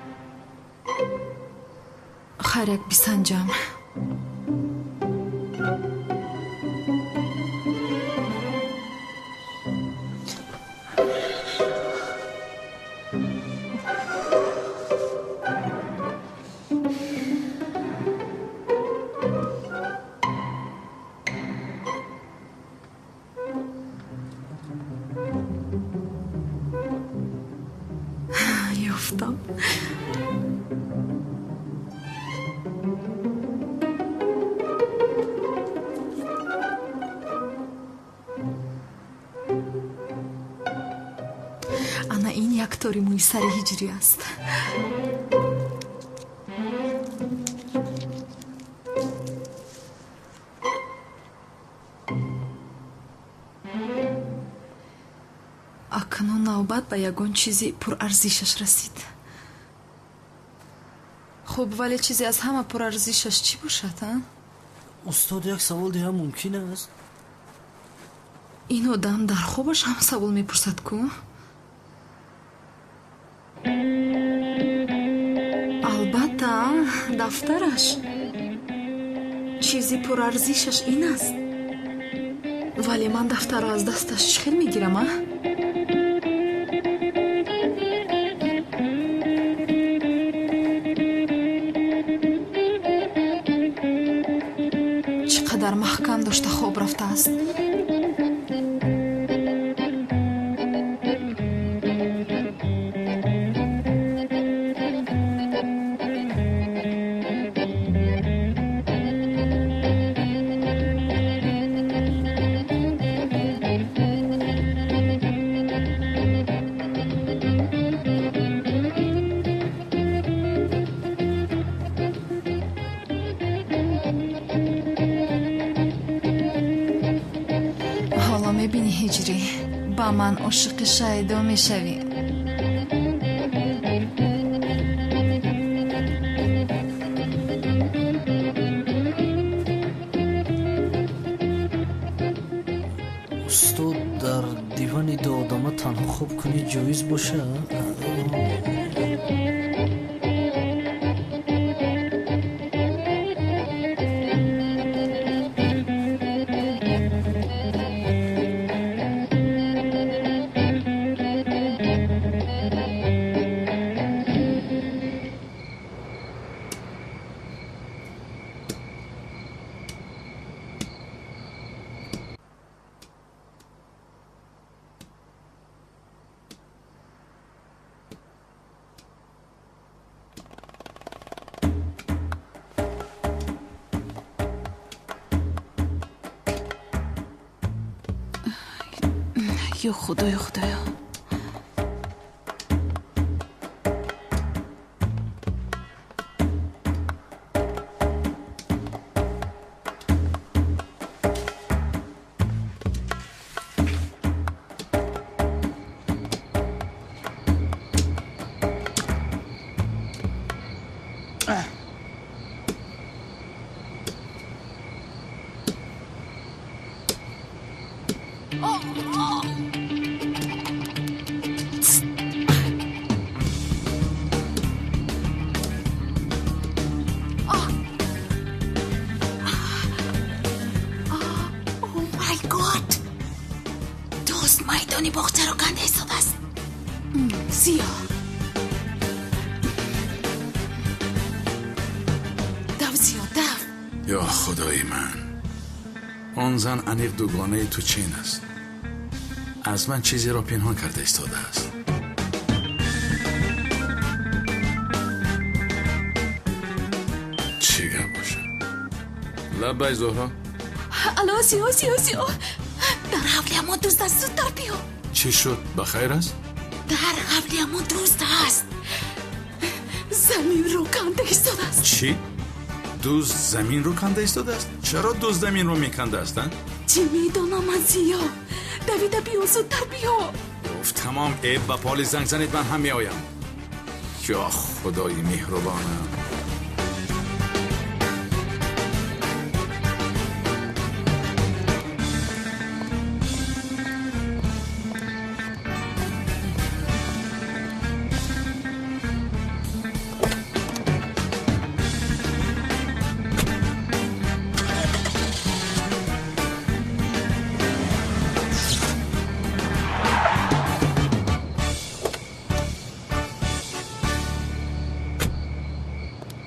Хайр, як бисанҷам. Ёфтам. Ана ин як тори мӯи сари ҳиҷрӣ аст. Акнун навбат ба ягон чизи пурарзишаш расид. Хуб, вале чизе аз ҳама пурарзишаш чӣ бошад, а? Устод, як савол диҳам мумкин аст? Ин одам дар хобаш ҳам савол мепурсад ку? Албатта, дафтараш. Чизи пурарзишаш ин аст. Вале ман дафтарро аз дасташ чӣ хел мегирам, а? Чӣ қадар маҳкам дошта хоб рафтааст. Ҳоло мебинӣ, ҳиҷрӣ, ба ман ошиқи шайдо мешавӣ. Устод, дар дивани дуодама танҳо хоб кунӣ ҷоиз бошад? Ё Худоё, Худоё. Oh my God! Дузд майдони боғчаро канда истодааст. Зиё. Дав, Зиё, дав. Ё худои ман, он зан аниқ дугонаи ту чин аст. Аз ман чизеро пинҳон карда истодааст. Чӣ гап бошад? Лаббай, Зуҳро. Алло, Зиё, Зиё, Зиё. Дар ҳавлиамон дузд аст, зудтар биё. Чӣ шуд? Ба хайр аст? Дар ҳавлиамон дузд аст. Заминро канда истодааст. Чӣ? Дузд заминро канда истодааст? Чаро дузд заминро мекандааст, а? Чӣ медонам ман, Зиё? Давида биё, зудтар биё. Уф, тамом, э, ба полис занг занед, ман ҳам меоям. Ё худои меҳрубонам.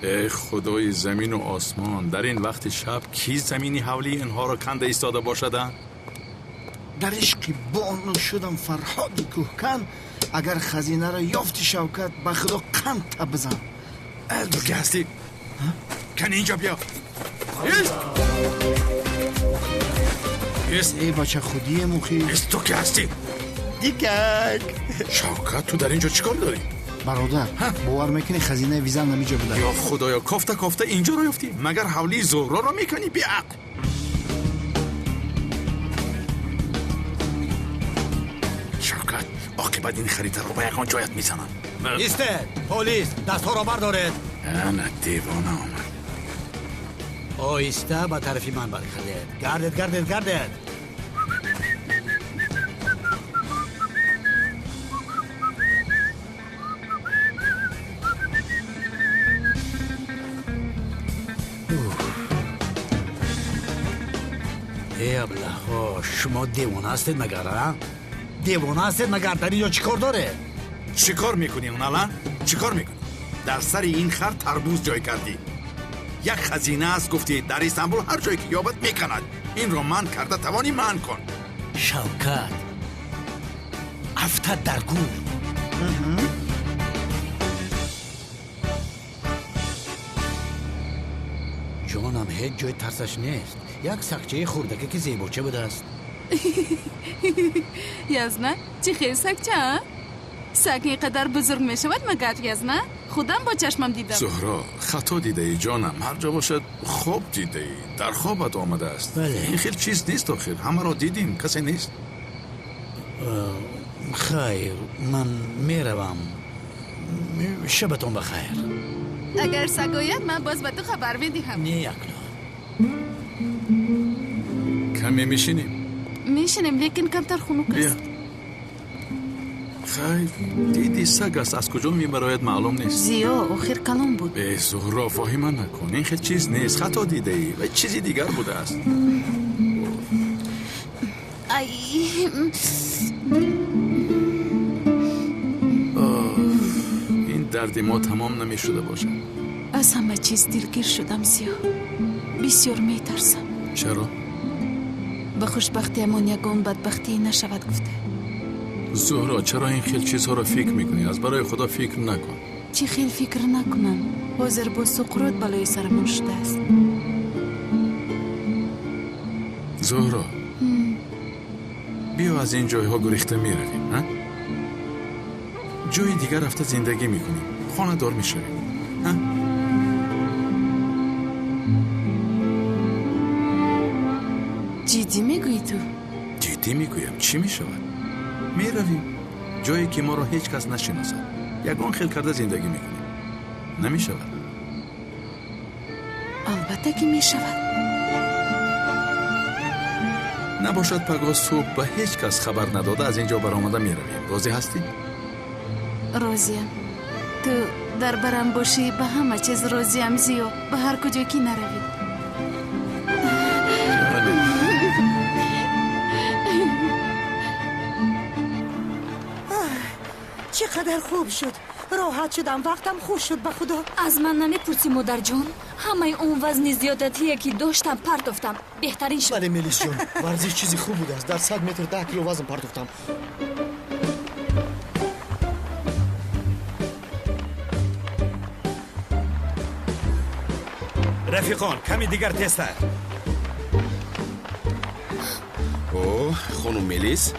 Эй худои замину осмон, дар ин вақти шаб ки замини ҳавлии инҳоро канда истода бошад? Дар ишқи бону шудам Фарҳоди кӯҳкан, агар хазинаро ёфти Шавкат, ба худо қанд таб бизан. Ту ки ҳастӣ? Кани инҷо биё. Эй бача, худие мухи. Ту ки ҳастӣ? Дикак. Шавкат, ту дар инҷо чӣ кор дорӣ? Бародар, бовар мекунӣ, хазинаи визам намиҷо буда. Ё худоё, кофта кофта инҷоро ёфтӣ? Магар ҳавлии Зуҳроро мекунӣ, беақл? Шавкат, оқибат ин харитаро ба ягон ҷоят мезанам. Истед, полис, дастҳоро бардоред. Ана девона омад. Оҳиста ба тарафи ман баргардед. Гардед, гардед, гардед. Эй аблаҳо, шумо девона ҳастед магар, а? Девона ҳастед магар? Дар инҷо чӣ кор доред? Чӣ кор мекунӣ, унала? Чӣ кор мекунӣ? Дар сари ин хар тарбуз ҷой кардӣ. Як хазина аст, гуфтӣ, дар Истанбул ҳар ҷое ки ёбад меканад. Инро манъ карда тавонӣ, манъ кун. Шавкат, афтад дар гур. Ҷонам, ҳеҷ ҷои тарсаш нест. Як сагчаи хурдаке ки зебоча будааст. Язна, чӣ хел сагча, а? Саг ин қадар бузург мешавад магар, Язна? Худам бо чашмам дидам. Зуҳро, хато дидаӣ, ҷонам. Ҳар ҷо бошад, хоб дидаӣ. Дар хобат омадааст. Ин хел чиз нест охир. Ҳамаро дидим, касе нест. Хайр, ман меравам. Шабатон ба хайр. Агар саг ояд, ман боз ба ту хабар медиҳам. Не, акнун. Каме мешинем? Мешинем, лекин камтар хунук аст. Хайр, диди саг аст, аз куҷо мебарояд маълум нест. Зиё, охир калон буд. Э, Зуҳро, фоҳима накун. Ин хел чиз нест, хато дидаӣ ва чизи дигар будааст. Ай, ин дарди мо тамом намешуда бошад. Аз ҳама чиз дилгир шудам, Зиё. Бисёр метарсам. Чаро? Ба хушбахтиамон ягон бадбахтӣ нашавад гуфта. Зуҳро, чаро ин хел чизҳоро фикр мекунӣ? Аз барои худо фикр накун. Чӣ хел фикр накунам? Ҳозир бо суқрот балои сарамон шудааст. Зуҳро, биё аз ин ҷойҳо гурехта меравем, а? Ҷои дигар рафта зиндагӣ мекунем, хонадор мешавем, а? Ҷиддӣ мегӯӣ ту? Ҷиддӣ мегӯям. Чӣ мешавад? Меравем ҷое ки моро ҳеҷ кас нашиносад. Ягон хел карда зиндагӣ мекунем. Намешавад? Албатта ки мешавад. Набошад пагоҳ субҳ ба ҳеҷ кас хабар надода аз ин ҷо баромада меравем. Розӣ ҳастӣ? Розиям. Ту дар барам бошӣ, ба ҳама чиз розиям, Зиё. Ба ҳар куҷо ки наравӣ. Чӣ қадар хуб шуд. Роҳат шудам, вақтам хуш шуд ба худо. Аз ман намепурсӣ, модарҷон. Ҳамаи он вазни зиёдатие ки доштам партофтам. Беҳтарин шуд. Бале, Мелисҷон, варзиш чизи хуб будааст. Дар 100 метр 10 кило вазн партофтам. Рафиқон, ками дигар тезтар. О, хонум Мелис,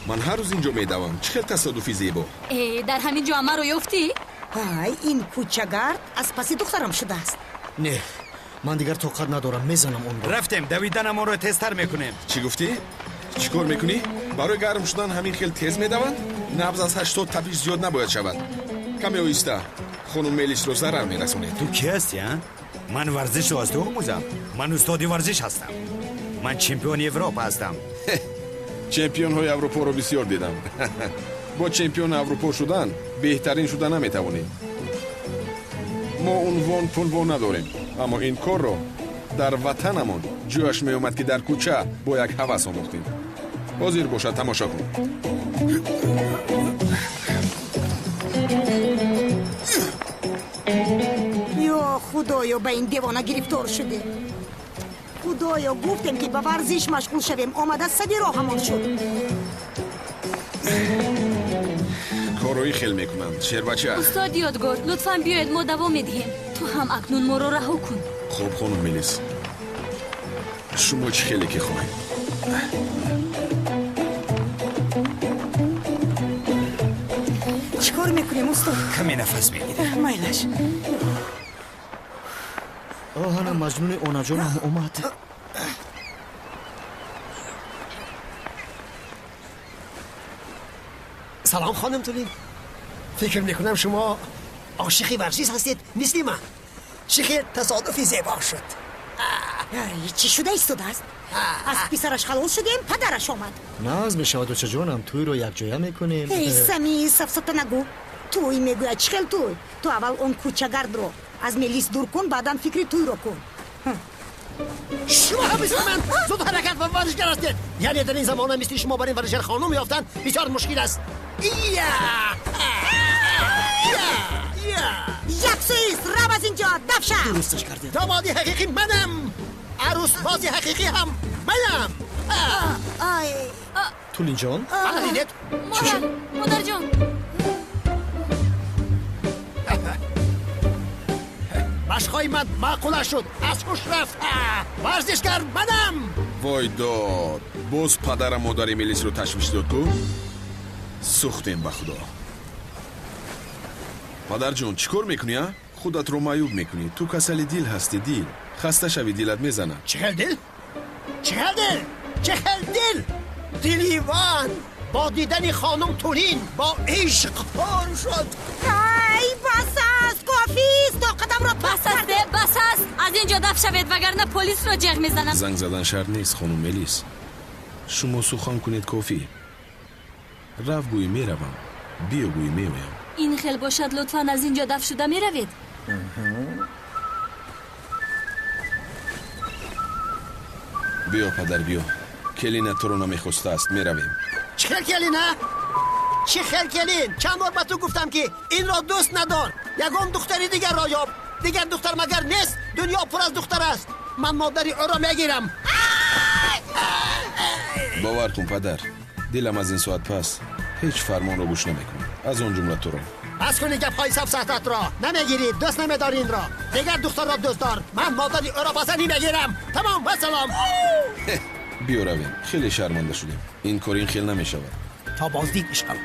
ман ҳар рӯз инҷо медавам. Чӣ хел тасодуфи зебо. Э, дар ҳамин ҷо маро ёфтӣ? Ай, ин кӯчагард аз паси духтарам шудааст. Не, ман дигар тоқат надорам, мезанам онро. Рафтем, давиданамонро тезтар мекунем. Чӣ гуфтӣ? Чӣ кор мекунӣ? Барои гарм шудан ҳамин хел тез медаванд? Набз аз 80 тапиш зиёд набояд шавад. Каме оҳиста. Хонум Мелисро зарар мерасонед. Ту кӣ ҳастӣ, а? Ман варзишро аз ту омӯзам. Ман устоди варзиш ҳастам. Ман чемпиони Европа ҳастам. Чемпионҳои Аврупоро бисёр дидам. Бо чемпиони Аврупо шудан беҳтарин шуда наметавонӣ. Мо унвон пунвон надорем, аммо ин корро дар ватанамон ҷояш меомад, ки дар кӯча бо як ҳавас омӯхтем. Ҳозир бошад, тамошо кун. Ё худоё, ба ин девона гирифтор шудем. Худоё, гуфтем ки ба варзиш машғул шавем, омада сади роҳамон шуд. Корҳои хел мекунанд, шербача. Устод Ёдгор, лутфан биёед, мо давом медиҳем. Ту ҳам акнун моро раҳо кун. Хуб, хонум Мелис, шумо чӣ хеле ки хоҳед. Чӣ кор мекунем, устод? Каме нафас мегирем. Майлаш. Оҳана маҷнуни онаҷонам омад. Салом, хонум Тулин. Фикр мекунам шумо ошиқи варзиш ҳастед, мисли ман. Чӣ хел тасодуфи зебо шуд. Чӣ шуда истодааст? Аз писараш халос шудем, падараш омад. Наз мешавад, очаҷонам, тӯйро якҷоя мекунем. Эй, Сами, сафсата нагӯ. Тӯй мегӯяд, чӣ хел тӯй? Ту аввал он кӯчагардро аз Мелис дур кун, баъдан фикри тӯйро кун. Шумо ҳам мисли ман зуд ҳаракат ва варзишгар ҳастед. Яъне дар ин замона мисли шумо бар ин варзишгар хонум ёфтан бисёр мушкил аст. Як сӯист, рав аз инҷо, дафша! Дурусташ кардед. Домоди ҳақиқӣ манам, арӯсбози ҳақиқӣ ҳам манам. Тулинҷон? Ана дидед? Модар, модарҷон. Машқҳои ман маъқула шуд, аз ҳуш рафт. Варзишгар манам. Вой дод, боз падарам модари Мелисро ташвиш дод ку? Сӯхтем ба худо. Падарҷон, чӣ кор мекунӣ, а? Худатро маъюб мекунӣ. Ту касали дил ҳастӣ, дил. Хаста шавӣ, дилат мезанад. Чӣ хел дил? Чӣ хел дил? Чӣ хел дил? Дили ман бо дидани хонум Тулин бо ишқ пур шуд. Ай, бас аст, кофист, тоқатамро бас аст, бас аст. Аз ин ҷо даф шавед, вагарна полисро ҷеғ мезанам. Занг задан шарт нест, хонум Мелис. Шумо сухан кунед, кофӣ. Рав гӯй меравам, биё гӯй меоям. Ин хел бошад, лутфан аз ин ҷо даф шуда меравед. Биё, падар, биё. Келина туро намехостааст, меравем. Чӣ хел келина? Чӣ хел келин? Чанд бор ба ту гуфтам, ки инро дӯст надор. Ягон духтари дигарро ёб. Дигар духтар магар нест? Дунё пур аз духтар аст. Ман модари ӯро мегирам. Бовар кун, падар, дилам аз ин соат пас ҳеҷ фармонро гӯш намекунад, аз он ҷумла туро. Бас кунӣ гапҳои сафсататро. Намегирӣ, дӯст намедорӣ инро. Дигар духтарро дӯст дор. Ман модари ӯро ба занӣ мегирам. Тамом, вассалом. Биё равем, хеле шарманда шудем. Ин кор ин хел намешавад. То боздид, ишқам.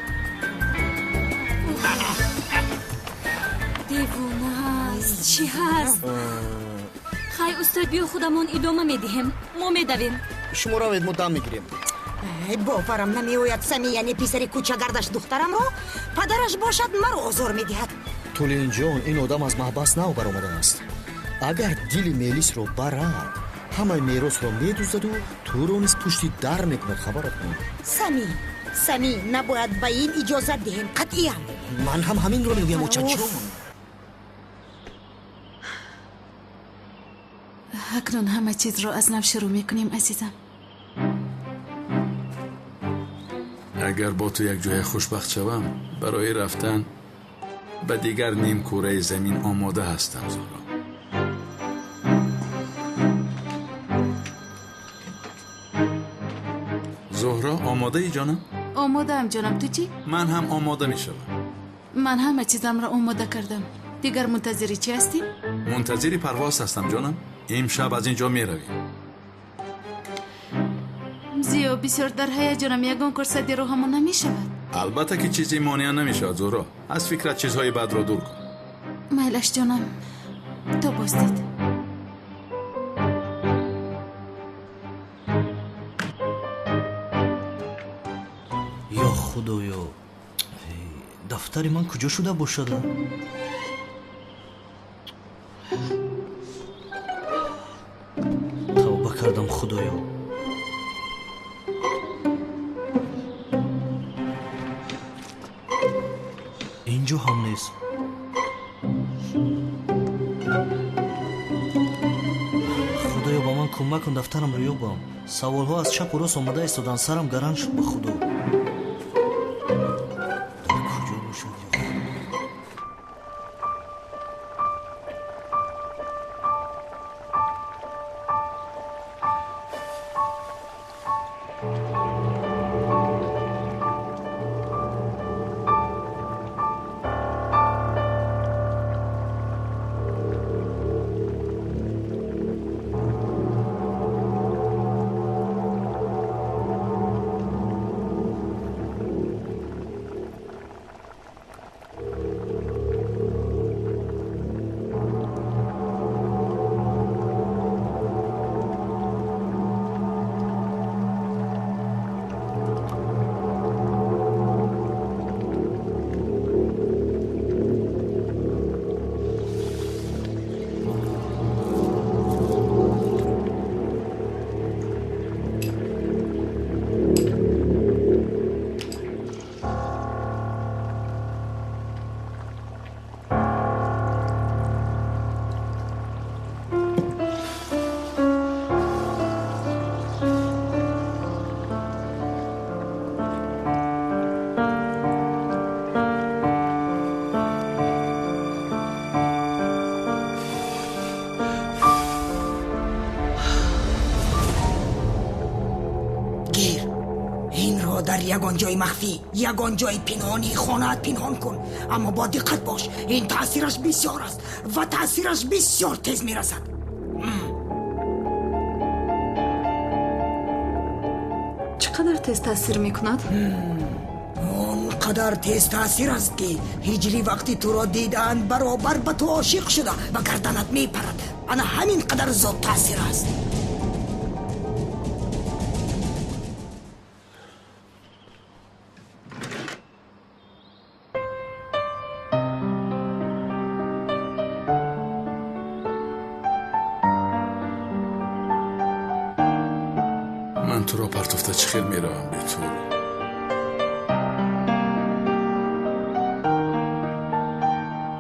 Девона аст, чӣ ҳаст? Хай, устод, биё худамон идома медиҳем. Мо медавем. Шумо равед, мо дам мегирем. Боварам намеояд, Сами, яъне писари кӯчагардаш духтарамро, падараш бошад маро озор медиҳад. Тулинҷон, ин одам аз маҳбас нав баромадааст. Агар дили Мелисро барад, Ҳамаи меросро медуздаду туро низ пушти дар мекунад, хабарат кун. Сами, Сами, набояд ба ин иҷозат диҳем, қатъиян. Ман ҳам ҳаминро мегӯям, очаҷон. Акнун ҳама чизро аз нав шурӯъ мекунем, азизам. Агар бо ту якҷоя хушбахт шавам, барои рафтан ба дигар нимкураи замин омода ҳастам, Зуҳро. Зуҳро, омодаӣ, ҷонам? Омодаам, ҷонам. Ту чӣ? Ман ҳам омода мешавам. Ман ҳама чизамро омода кардам. Дигар мунтазири чӣ ҳастӣ? Мунтазири парвоз ҳастам, ҷонам. Имшаб аз ин ҷо меравем. Зиё, бисёр дар ҳаяҷонам, ягон кор садди роҳамон намешавад. Албатта ки чизе монеа намешавад, Зуҳро. Аз фикрат чизҳои бадро дур кун. Майлаш, ҷонам, то боздид. Ё худоё, дафтари ман куҷо шуда бошад? Тавба кардам, худоё. Инҷо ҳам нест. Худоё, ба ман кӯмак кун, дафтарамро ёбам. Саволҳо аз чапу рост омада истоданд, сарам гаран шуд, ба худо. Дар куҷо бошад? Дар ягон ҷои махфӣ, ягон ҷои пинҳонии хонаат пинҳон кун, аммо бо диққат бош. Ин таъсираш бисёр аст ва таъсираш бисёр тез мерасад. Чӣ қадар тез таъсир мекунад? Он қадар тез таъсир аст, ки ҳиҷрӣ вақти туро дидаанд, баробар ба ту ошиқ шуда, ба гарданат мепарад. Ана ҳамин қадар зуд таъсир аст. Ман туро партофта чӣ хел меравам бе ту?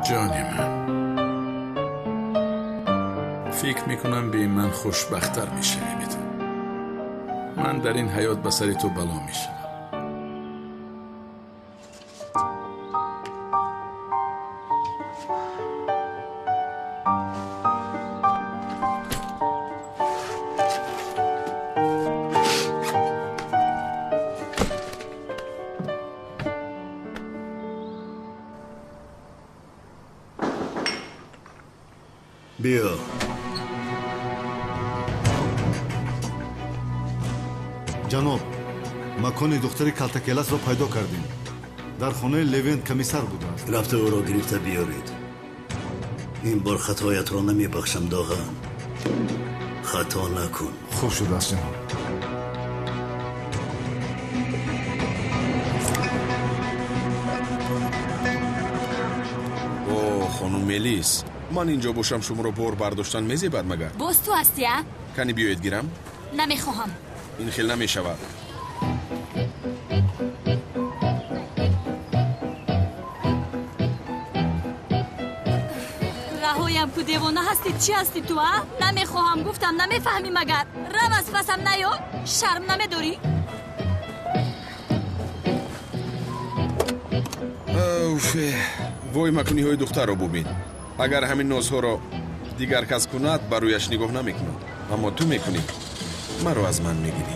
Ҷони ман, фикр мекунам бе ман хушбахттар мешавӣ бе ту. Ман дар ин ҳаёт ба сари ту бало мешавам. Биё. Ҷаноб, макони духтари калтакеласро пайдо кардем. Дар хонаи Левент комиссар будааст. Рафта ӯро гирифта биёред. Ин бор хатоятро намебахшам, Доған. Хато накун. Хуб шудааст, ҷаноб. О, хонум Мелис, Ман инҷо бошам, шуморо бор бардоштан мезебад магар? Боз ту ҳастӣ, а? Кани биёед гирам? Намехоҳам. Ин хел намешавад. Раҳоям ку, девона ҳастӣ, чӣ ҳастӣ ту, а? Намехоҳам гуфтам, намефаҳмӣ магар? Рав аз пасам наё, шарм намедорӣ? Уф, вой, макуниҳои духтарро бубин. Агар ҳамин нозҳоро дигар кас кунад, ба рӯяш нигоҳ намекунад. Аммо ту мекунӣ, маро аз ман мегирӣ.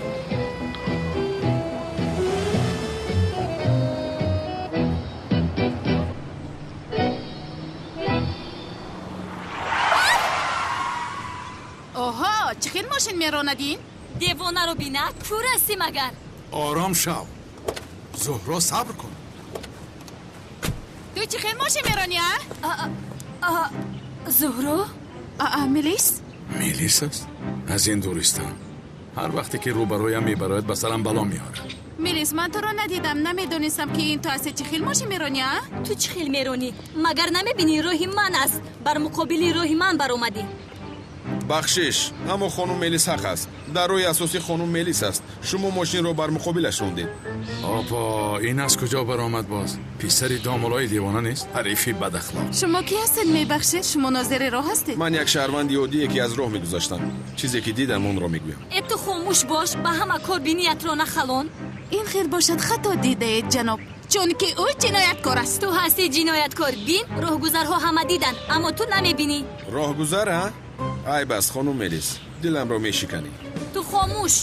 Оҳо, чӣ хел мошин меронад ин? Девонаро бина, кур ҳастӣ магар? Ором шав Зуҳро, сабр кун. Ту чӣ хел мошин меронӣ, а? Зуҳро? Мелис? Мелис аст? Аз ин дуристам. Ҳар вақте ки рӯбарӯям мебарояд, ба сарам бало меорад. Мелис, ман туро надидам, намедонистам ки ин ту ҳастӣ. Чӣ хел мошин меронӣ, а? Ту чӣ хел меронӣ? Магар намебинӣ роҳи ман аст? Бар муқобили роҳи ман баромадӣ. Бахшиш, аммо хонум Мелис ҳақ аст. Дар роҳи асосӣ хонум Мелис аст. Шумо мошинро бар муқобилаш рондед. Опа, ин аз куҷо баромад боз? Писари домулои девона нест? Ҳарифи бадахлоқ. Шумо кӣ ҳастед, мебахшед? Шумо нозири роҳ ҳастед? Ман як шаҳрванди оддие ки аз роҳ мегузаштам. Чизе ки дидам, онро мегӯям. Э, ту хомӯш бош, ба ҳама кор биниятро нахалон. Ин хел бошад, хато дидаед, ҷаноб, чунки ӯ ҷинояткор аст. Ту ҳастӣ ҷинояткор. Бин, роҳгузарҳо ҳама диданд, аммо ту намебинӣ. Роҳгузар, а? Айб аст, хонум Мелис, диламро мешиканӣ. Ту хомӯш.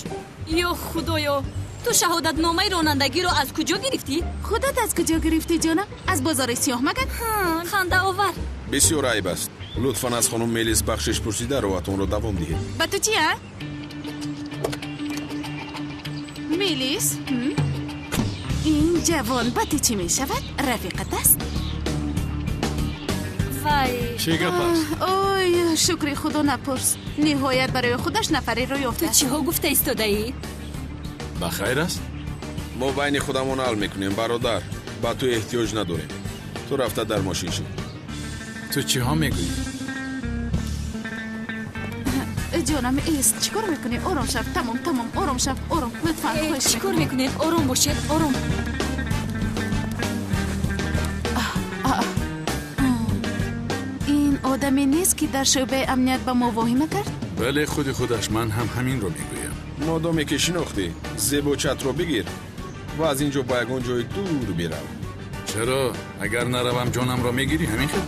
Ё худоё, ту шаҳодатномаи ронандагиро аз куҷо гирифтӣ? Худат аз куҷо гирифтӣ, ҷонам? Аз бозори сиёҳ магар? Хандаовар. Бисёр айб аст. Лутфан аз хонум Мелис бахшиш пурсида роҳатонро давом диҳед. Ба ту чи, а? Мелис, ин ҷавон ба ту чӣ мешавад? Рафиқат аст? Вай, чӣ гап аст? Ой, шукри худо, напурс. Ниҳоят барои худаш нафареро ёфтааст. Ту чиҳо гуфта истодаӣ? Ба хайр аст? Мо байни худамон ҳал мекунем, бародар. Ба ту эҳтиёҷ надорем. Ту рафта дар мошин шин. Ту чиҳо мегӯӣ? Ҷонам, эст, чӣ кор мекунӣ? Ором шав, тамом, тамом, ором шав, ором, лутфан, хоҳиш. Чӣ кор мекунед? Ором бошед, ором. Ин одаме нест, ки дар шӯъбаи амният ба мо воҳима кард? Бале, худи худаш. Ман ҳам ҳаминро мегӯям. Модоме ки шинохтӣ, зебочатро бигир ва аз ин ҷо ба ягон ҷои дур бирав. Чаро? Агар наравам, ҷонамро мегирӣ, ҳамин хел?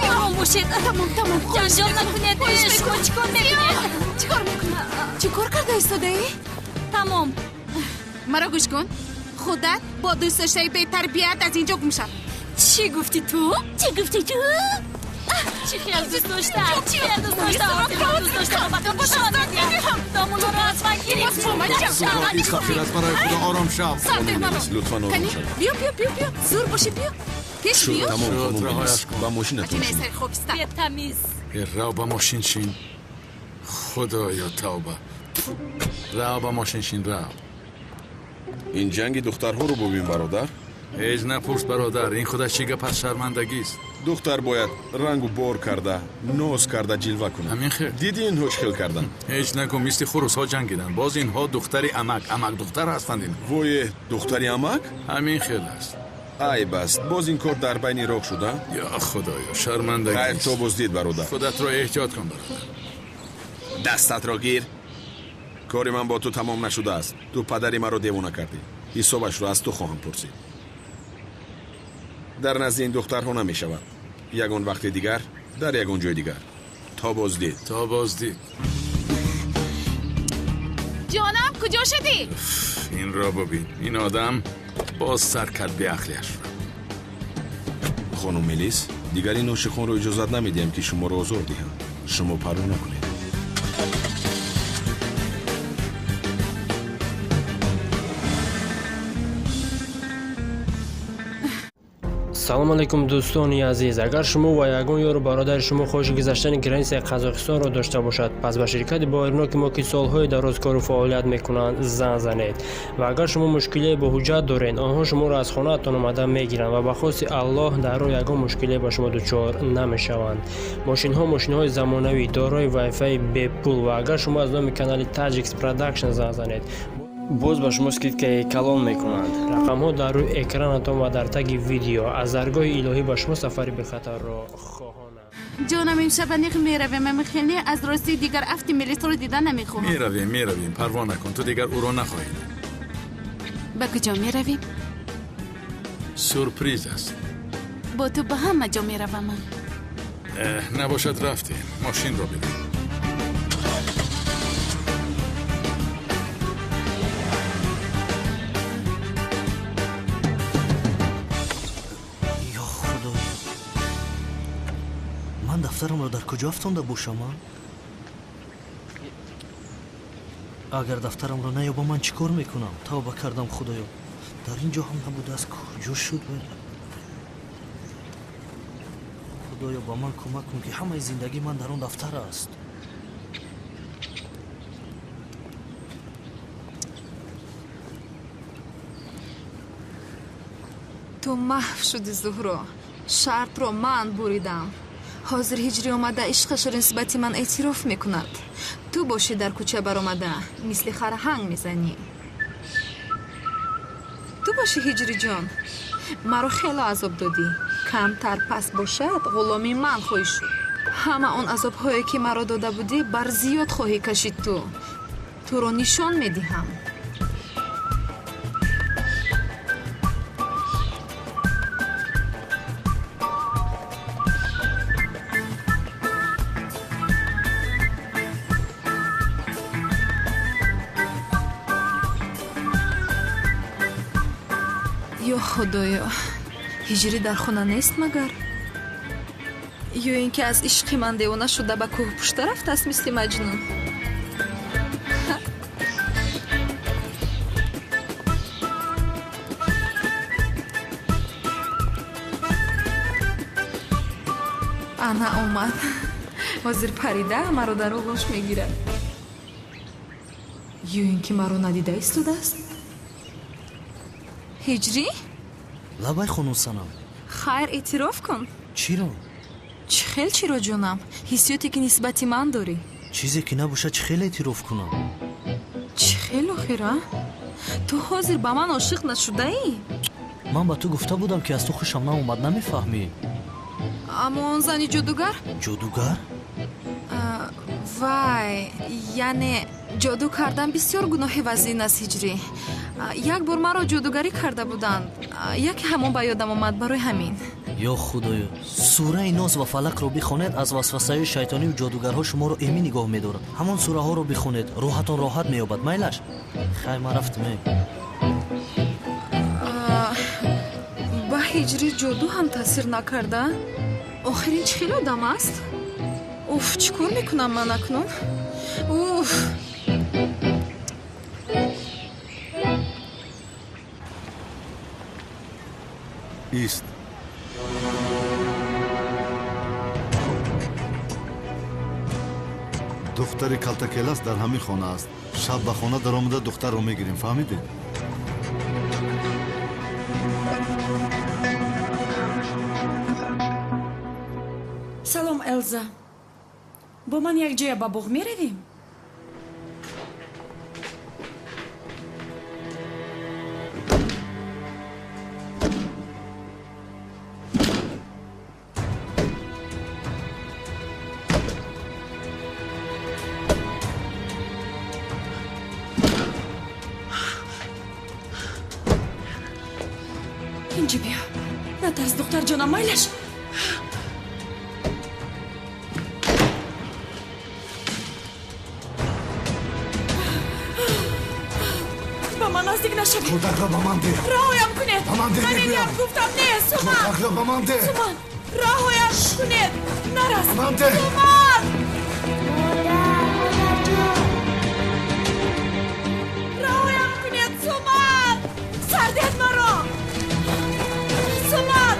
Ором бошед. Тамом, тамом. Ҷанҷол накунед. Шумо чӣ кор мекунед? Чӣ кор мекунӣ? Чӣ кор карда истодаӣ? Тамом. Маро гӯш кун. Худат бо дӯстдоштаи бетарбият аз ин ҷо гум шав. Чӣ гуфтӣ ту? Чӣ гуфтӣ ту? Чӣ хел дӯст дошта? Чӣ хел дӯст дошта? Дӯст дошта ба ту нишон медиҳам. Домулоро аз ман гирифт. Зуҳро, истағфир аст, барои худо ором шав. Лутфан ором шав. Биё, биё, биё, биё. Зур бошӣ, биё. Пеш биё. Тамом, хонум Мелис, ба мошинатон шин. Бетамиз. Рав ба мошин шин. Худоё, тавба. Рав ба мошин шин, рав. Ин ҷанги духтарҳоро бубин, бародар. Ҳеҷ напурс, бародар, ин худаш чӣ гап аз шармандагист. Духтар бояд рангу бор карда, ноз карда ҷилва кунад. Ҳамин хел. Диди инҳо чӣ хел карданд? Ҳеҷ нагӯ, мисли хурусҳо ҷангиданд. Боз инҳо духтари амак, амак духтар ҳастанд инҳо. Вое, духтари амак? Ҳамин хел аст. Айб аст, боз ин кор дар байни роҳ шуда? Ё худоё, шармандагист. Хайр, то боздид, бародар. Худатро эҳтиёт кун, бародар. Дастатро гир. Кори ман бо ту тамом нашудааст. Ту падари маро девона кардӣ. Ҳисобашро аз ту хоҳам пурсид. Дар назди ин духтарҳо намешавад. Ягон вақти дигар, дар ягон ҷои дигар. То боздид. То боздид. Ҷонам, куҷо шудӣ? Инро бубин. Ин одам боз сар кард беақлиашро. Хонум Мелис, дигар ин ошиқонро иҷозат намедиҳам, ки шуморо озор диҳанд. Шумо парво накунед. Салом алейкум, дӯстони азиз. Агар шумо ва ягон ёру бародари шумо хоҳиши гузаштани границаи Қазоқистонро дошта бошад, пас ба ширкати боваринок мо, ки солҳои дароз кору фаъолият мекунанд, занг занед. Ва агар шумо мушкилие бо ҳуҷҷат доред, онҳо шуморо аз хонаатон омада мегиранд ва ба хости Аллоҳ дар роҳ ягон мушкилие ба шумо дучор намешаванд. Мошинҳо мошинҳои замонавӣ, дорои вайфаи бепул, ва агар шумо аз номи канали Таҷикс Продакшн занг занед, боз ба шумо скидкаи калон мекунанд. Рақамҳо дар рӯи экранатон ва дар таги видео. Аз даргоҳи илоҳӣ ба шумо сафари бехатарро хоҳонам. Ҷонам, имшаб аниқ меравем. Амихеле аз рости дигар афти милисро дида намехоҳам. Меравем, меравем, парво накун, ту дигар ӯро нахоҳӣ дид. Ба куҷо меравем? Сюрприз аст. Бо ту ба ҳама ҷо меравам. Набошад, рафтем, мошинро бидем. Дафтарамро дар куҷо афтонда бошам? Агар дафтарамро наёбам, ман чӣ кор мекунам? Тавба кардам, Худоё, дар ин ҷо ҳам набудааст. Куҷо шуд? Худоё, ба ман кӯмак кун, ки ҳамаи зиндагии ман дар он дафтар аст. Ту маҳв шуди, Зуҳро. Шартро ман буридам. Ҳозир ҳиҷрӣ омада ишқашро нисбати ман эътироф мекунад. Ту бошӣ дар кӯча баромада мисли харҳанг мезанӣ. Ту бошӣ, ҳиҷриҷон, маро хело азоб додӣ. Камтар пас бошад, ғуломи ман хоҳӣ шуд. Ҳама он азобҳое, ки маро дода будӣ, бар зиёд хоҳӣ кашид. Ту туро нишон медиҳам. Ё Худоё, ҳиҷрӣ дар хона нест магар? Ё ин ки аз ишқи ман девона шуда ба кӯҳпушта рафтааст мисли Маҷнун? Ана омад. Ҳозир парида маро дар оғӯш мегирад. Ё ин ки маро надида истодааст? Ҳиҷрӣ? Лабай, хонум Санам. Хайр, эътироф кун. Чиро? Чӣ хел чиро, ҷонам? Ҳиссиёте, ки нисбати ман дорӣ. Чизе ки набошад, чӣ хел эътироф кунам? Чӣ хел охир, а? Ту ҳозир ба ман ошиқ нашудаӣ? Ман ба ту гуфта будам, ки аз ту хушам наомад, намефаҳмӣ? Аммо он зани ҷодугар? Ҷодугар? Вай, яъне ҷоду кардан бисёр гуноҳи вазин аст, ҳиҷрӣ. Як бор маро ҷодугарӣ карда буданд. Яке ҳамон ба ёдам омад, барои ҳамин. Ё Худоё, сураи Нос ва Фалақро бихонед, аз васвасаҳои шайтонию ҷодугарҳо шуморо эмин нигоҳ медорад. Ҳамон сураҳоро бихонед, рӯҳатон роҳат меёбад. Майлаш? Хай, ман рафтам. Ба ҳиҷрӣ ҷоду ҳам таъсир накарда? Охир ин чӣ хел одам аст? Уф, чӣ кор мекунам ман акнун? Уф! Ист. Духтари калтакелас дар ҳамин хона аст. Шаб ба хона даромада духтарро мегирем, фаҳмидед? Салом, Элза. Бо ман якҷоя ба боғ меравем? Инҷи биё. Натарс, духтарҷонам, майлаш. Ба ман наздик нашавед. Кӯдакро ба ман деҳ. Раҳоям кунед. Ба ман деҳ, Намедиҳам, мегӯям. гуфтам, не, Суман. Кӯдакро ба ман деҳ. Суман, раҳоям кунед. Нарас. Ба ман деҳ. Суман! Раҳоям кунед, Суман! Сардед маро! Суман!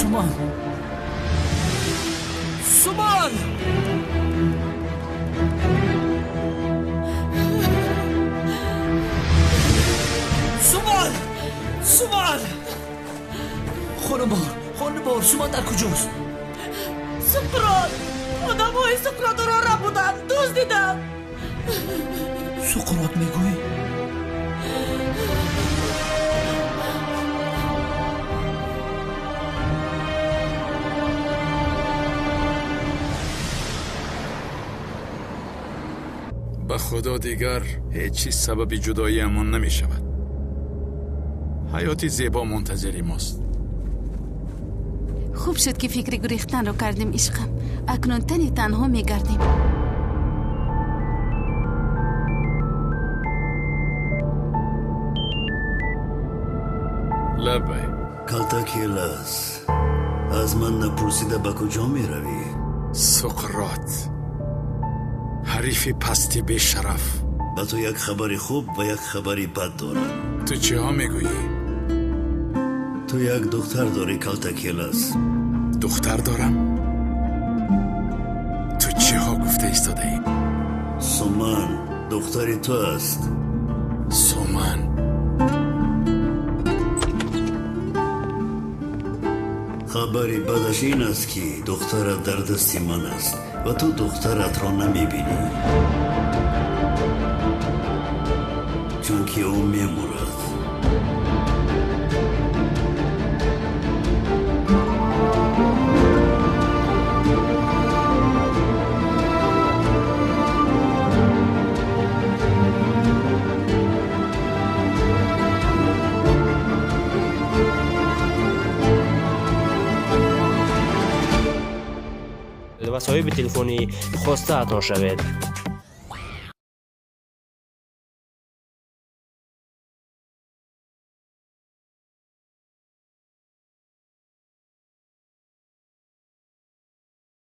Суман, Суман! Суман, Суман! Хонумбор, хонумбор, Суман дар куҷост? Суқрот! Одамҳои Суқрот ӯро рабуданд, дуздиданд. Суқрот мегӯӣ? Ба худо дигар ҳеҷ чиз сабаби ҷудоиамон намешавад. Ҳаёти зебо мунтазири мост. Хуб шуд, ки фикри гурехтанро кардем, ишқам. Акнун тани танҳо мегардем. Лаббай. Калтакелас, аз ман напурсида ба куҷо меравӣ? Суқрот, ҳарифи пасти бешараф. Ба ту як хабари хуб ва як хабари бад дорам. Ту чиҳо мегӯӣ? Ту як духтар дорӣ, Калтакелас. Духтар дорам? Ту чиҳо гуфта истодаӣ? Суман духтари ту аст. Суман. Хабари бадаш ин аст, ки духтарат дар дасти ман аст ва ту духтаратро намебинӣ, чунки ӯ мемурад. Ва соҳиби телефони хостаатон шавед.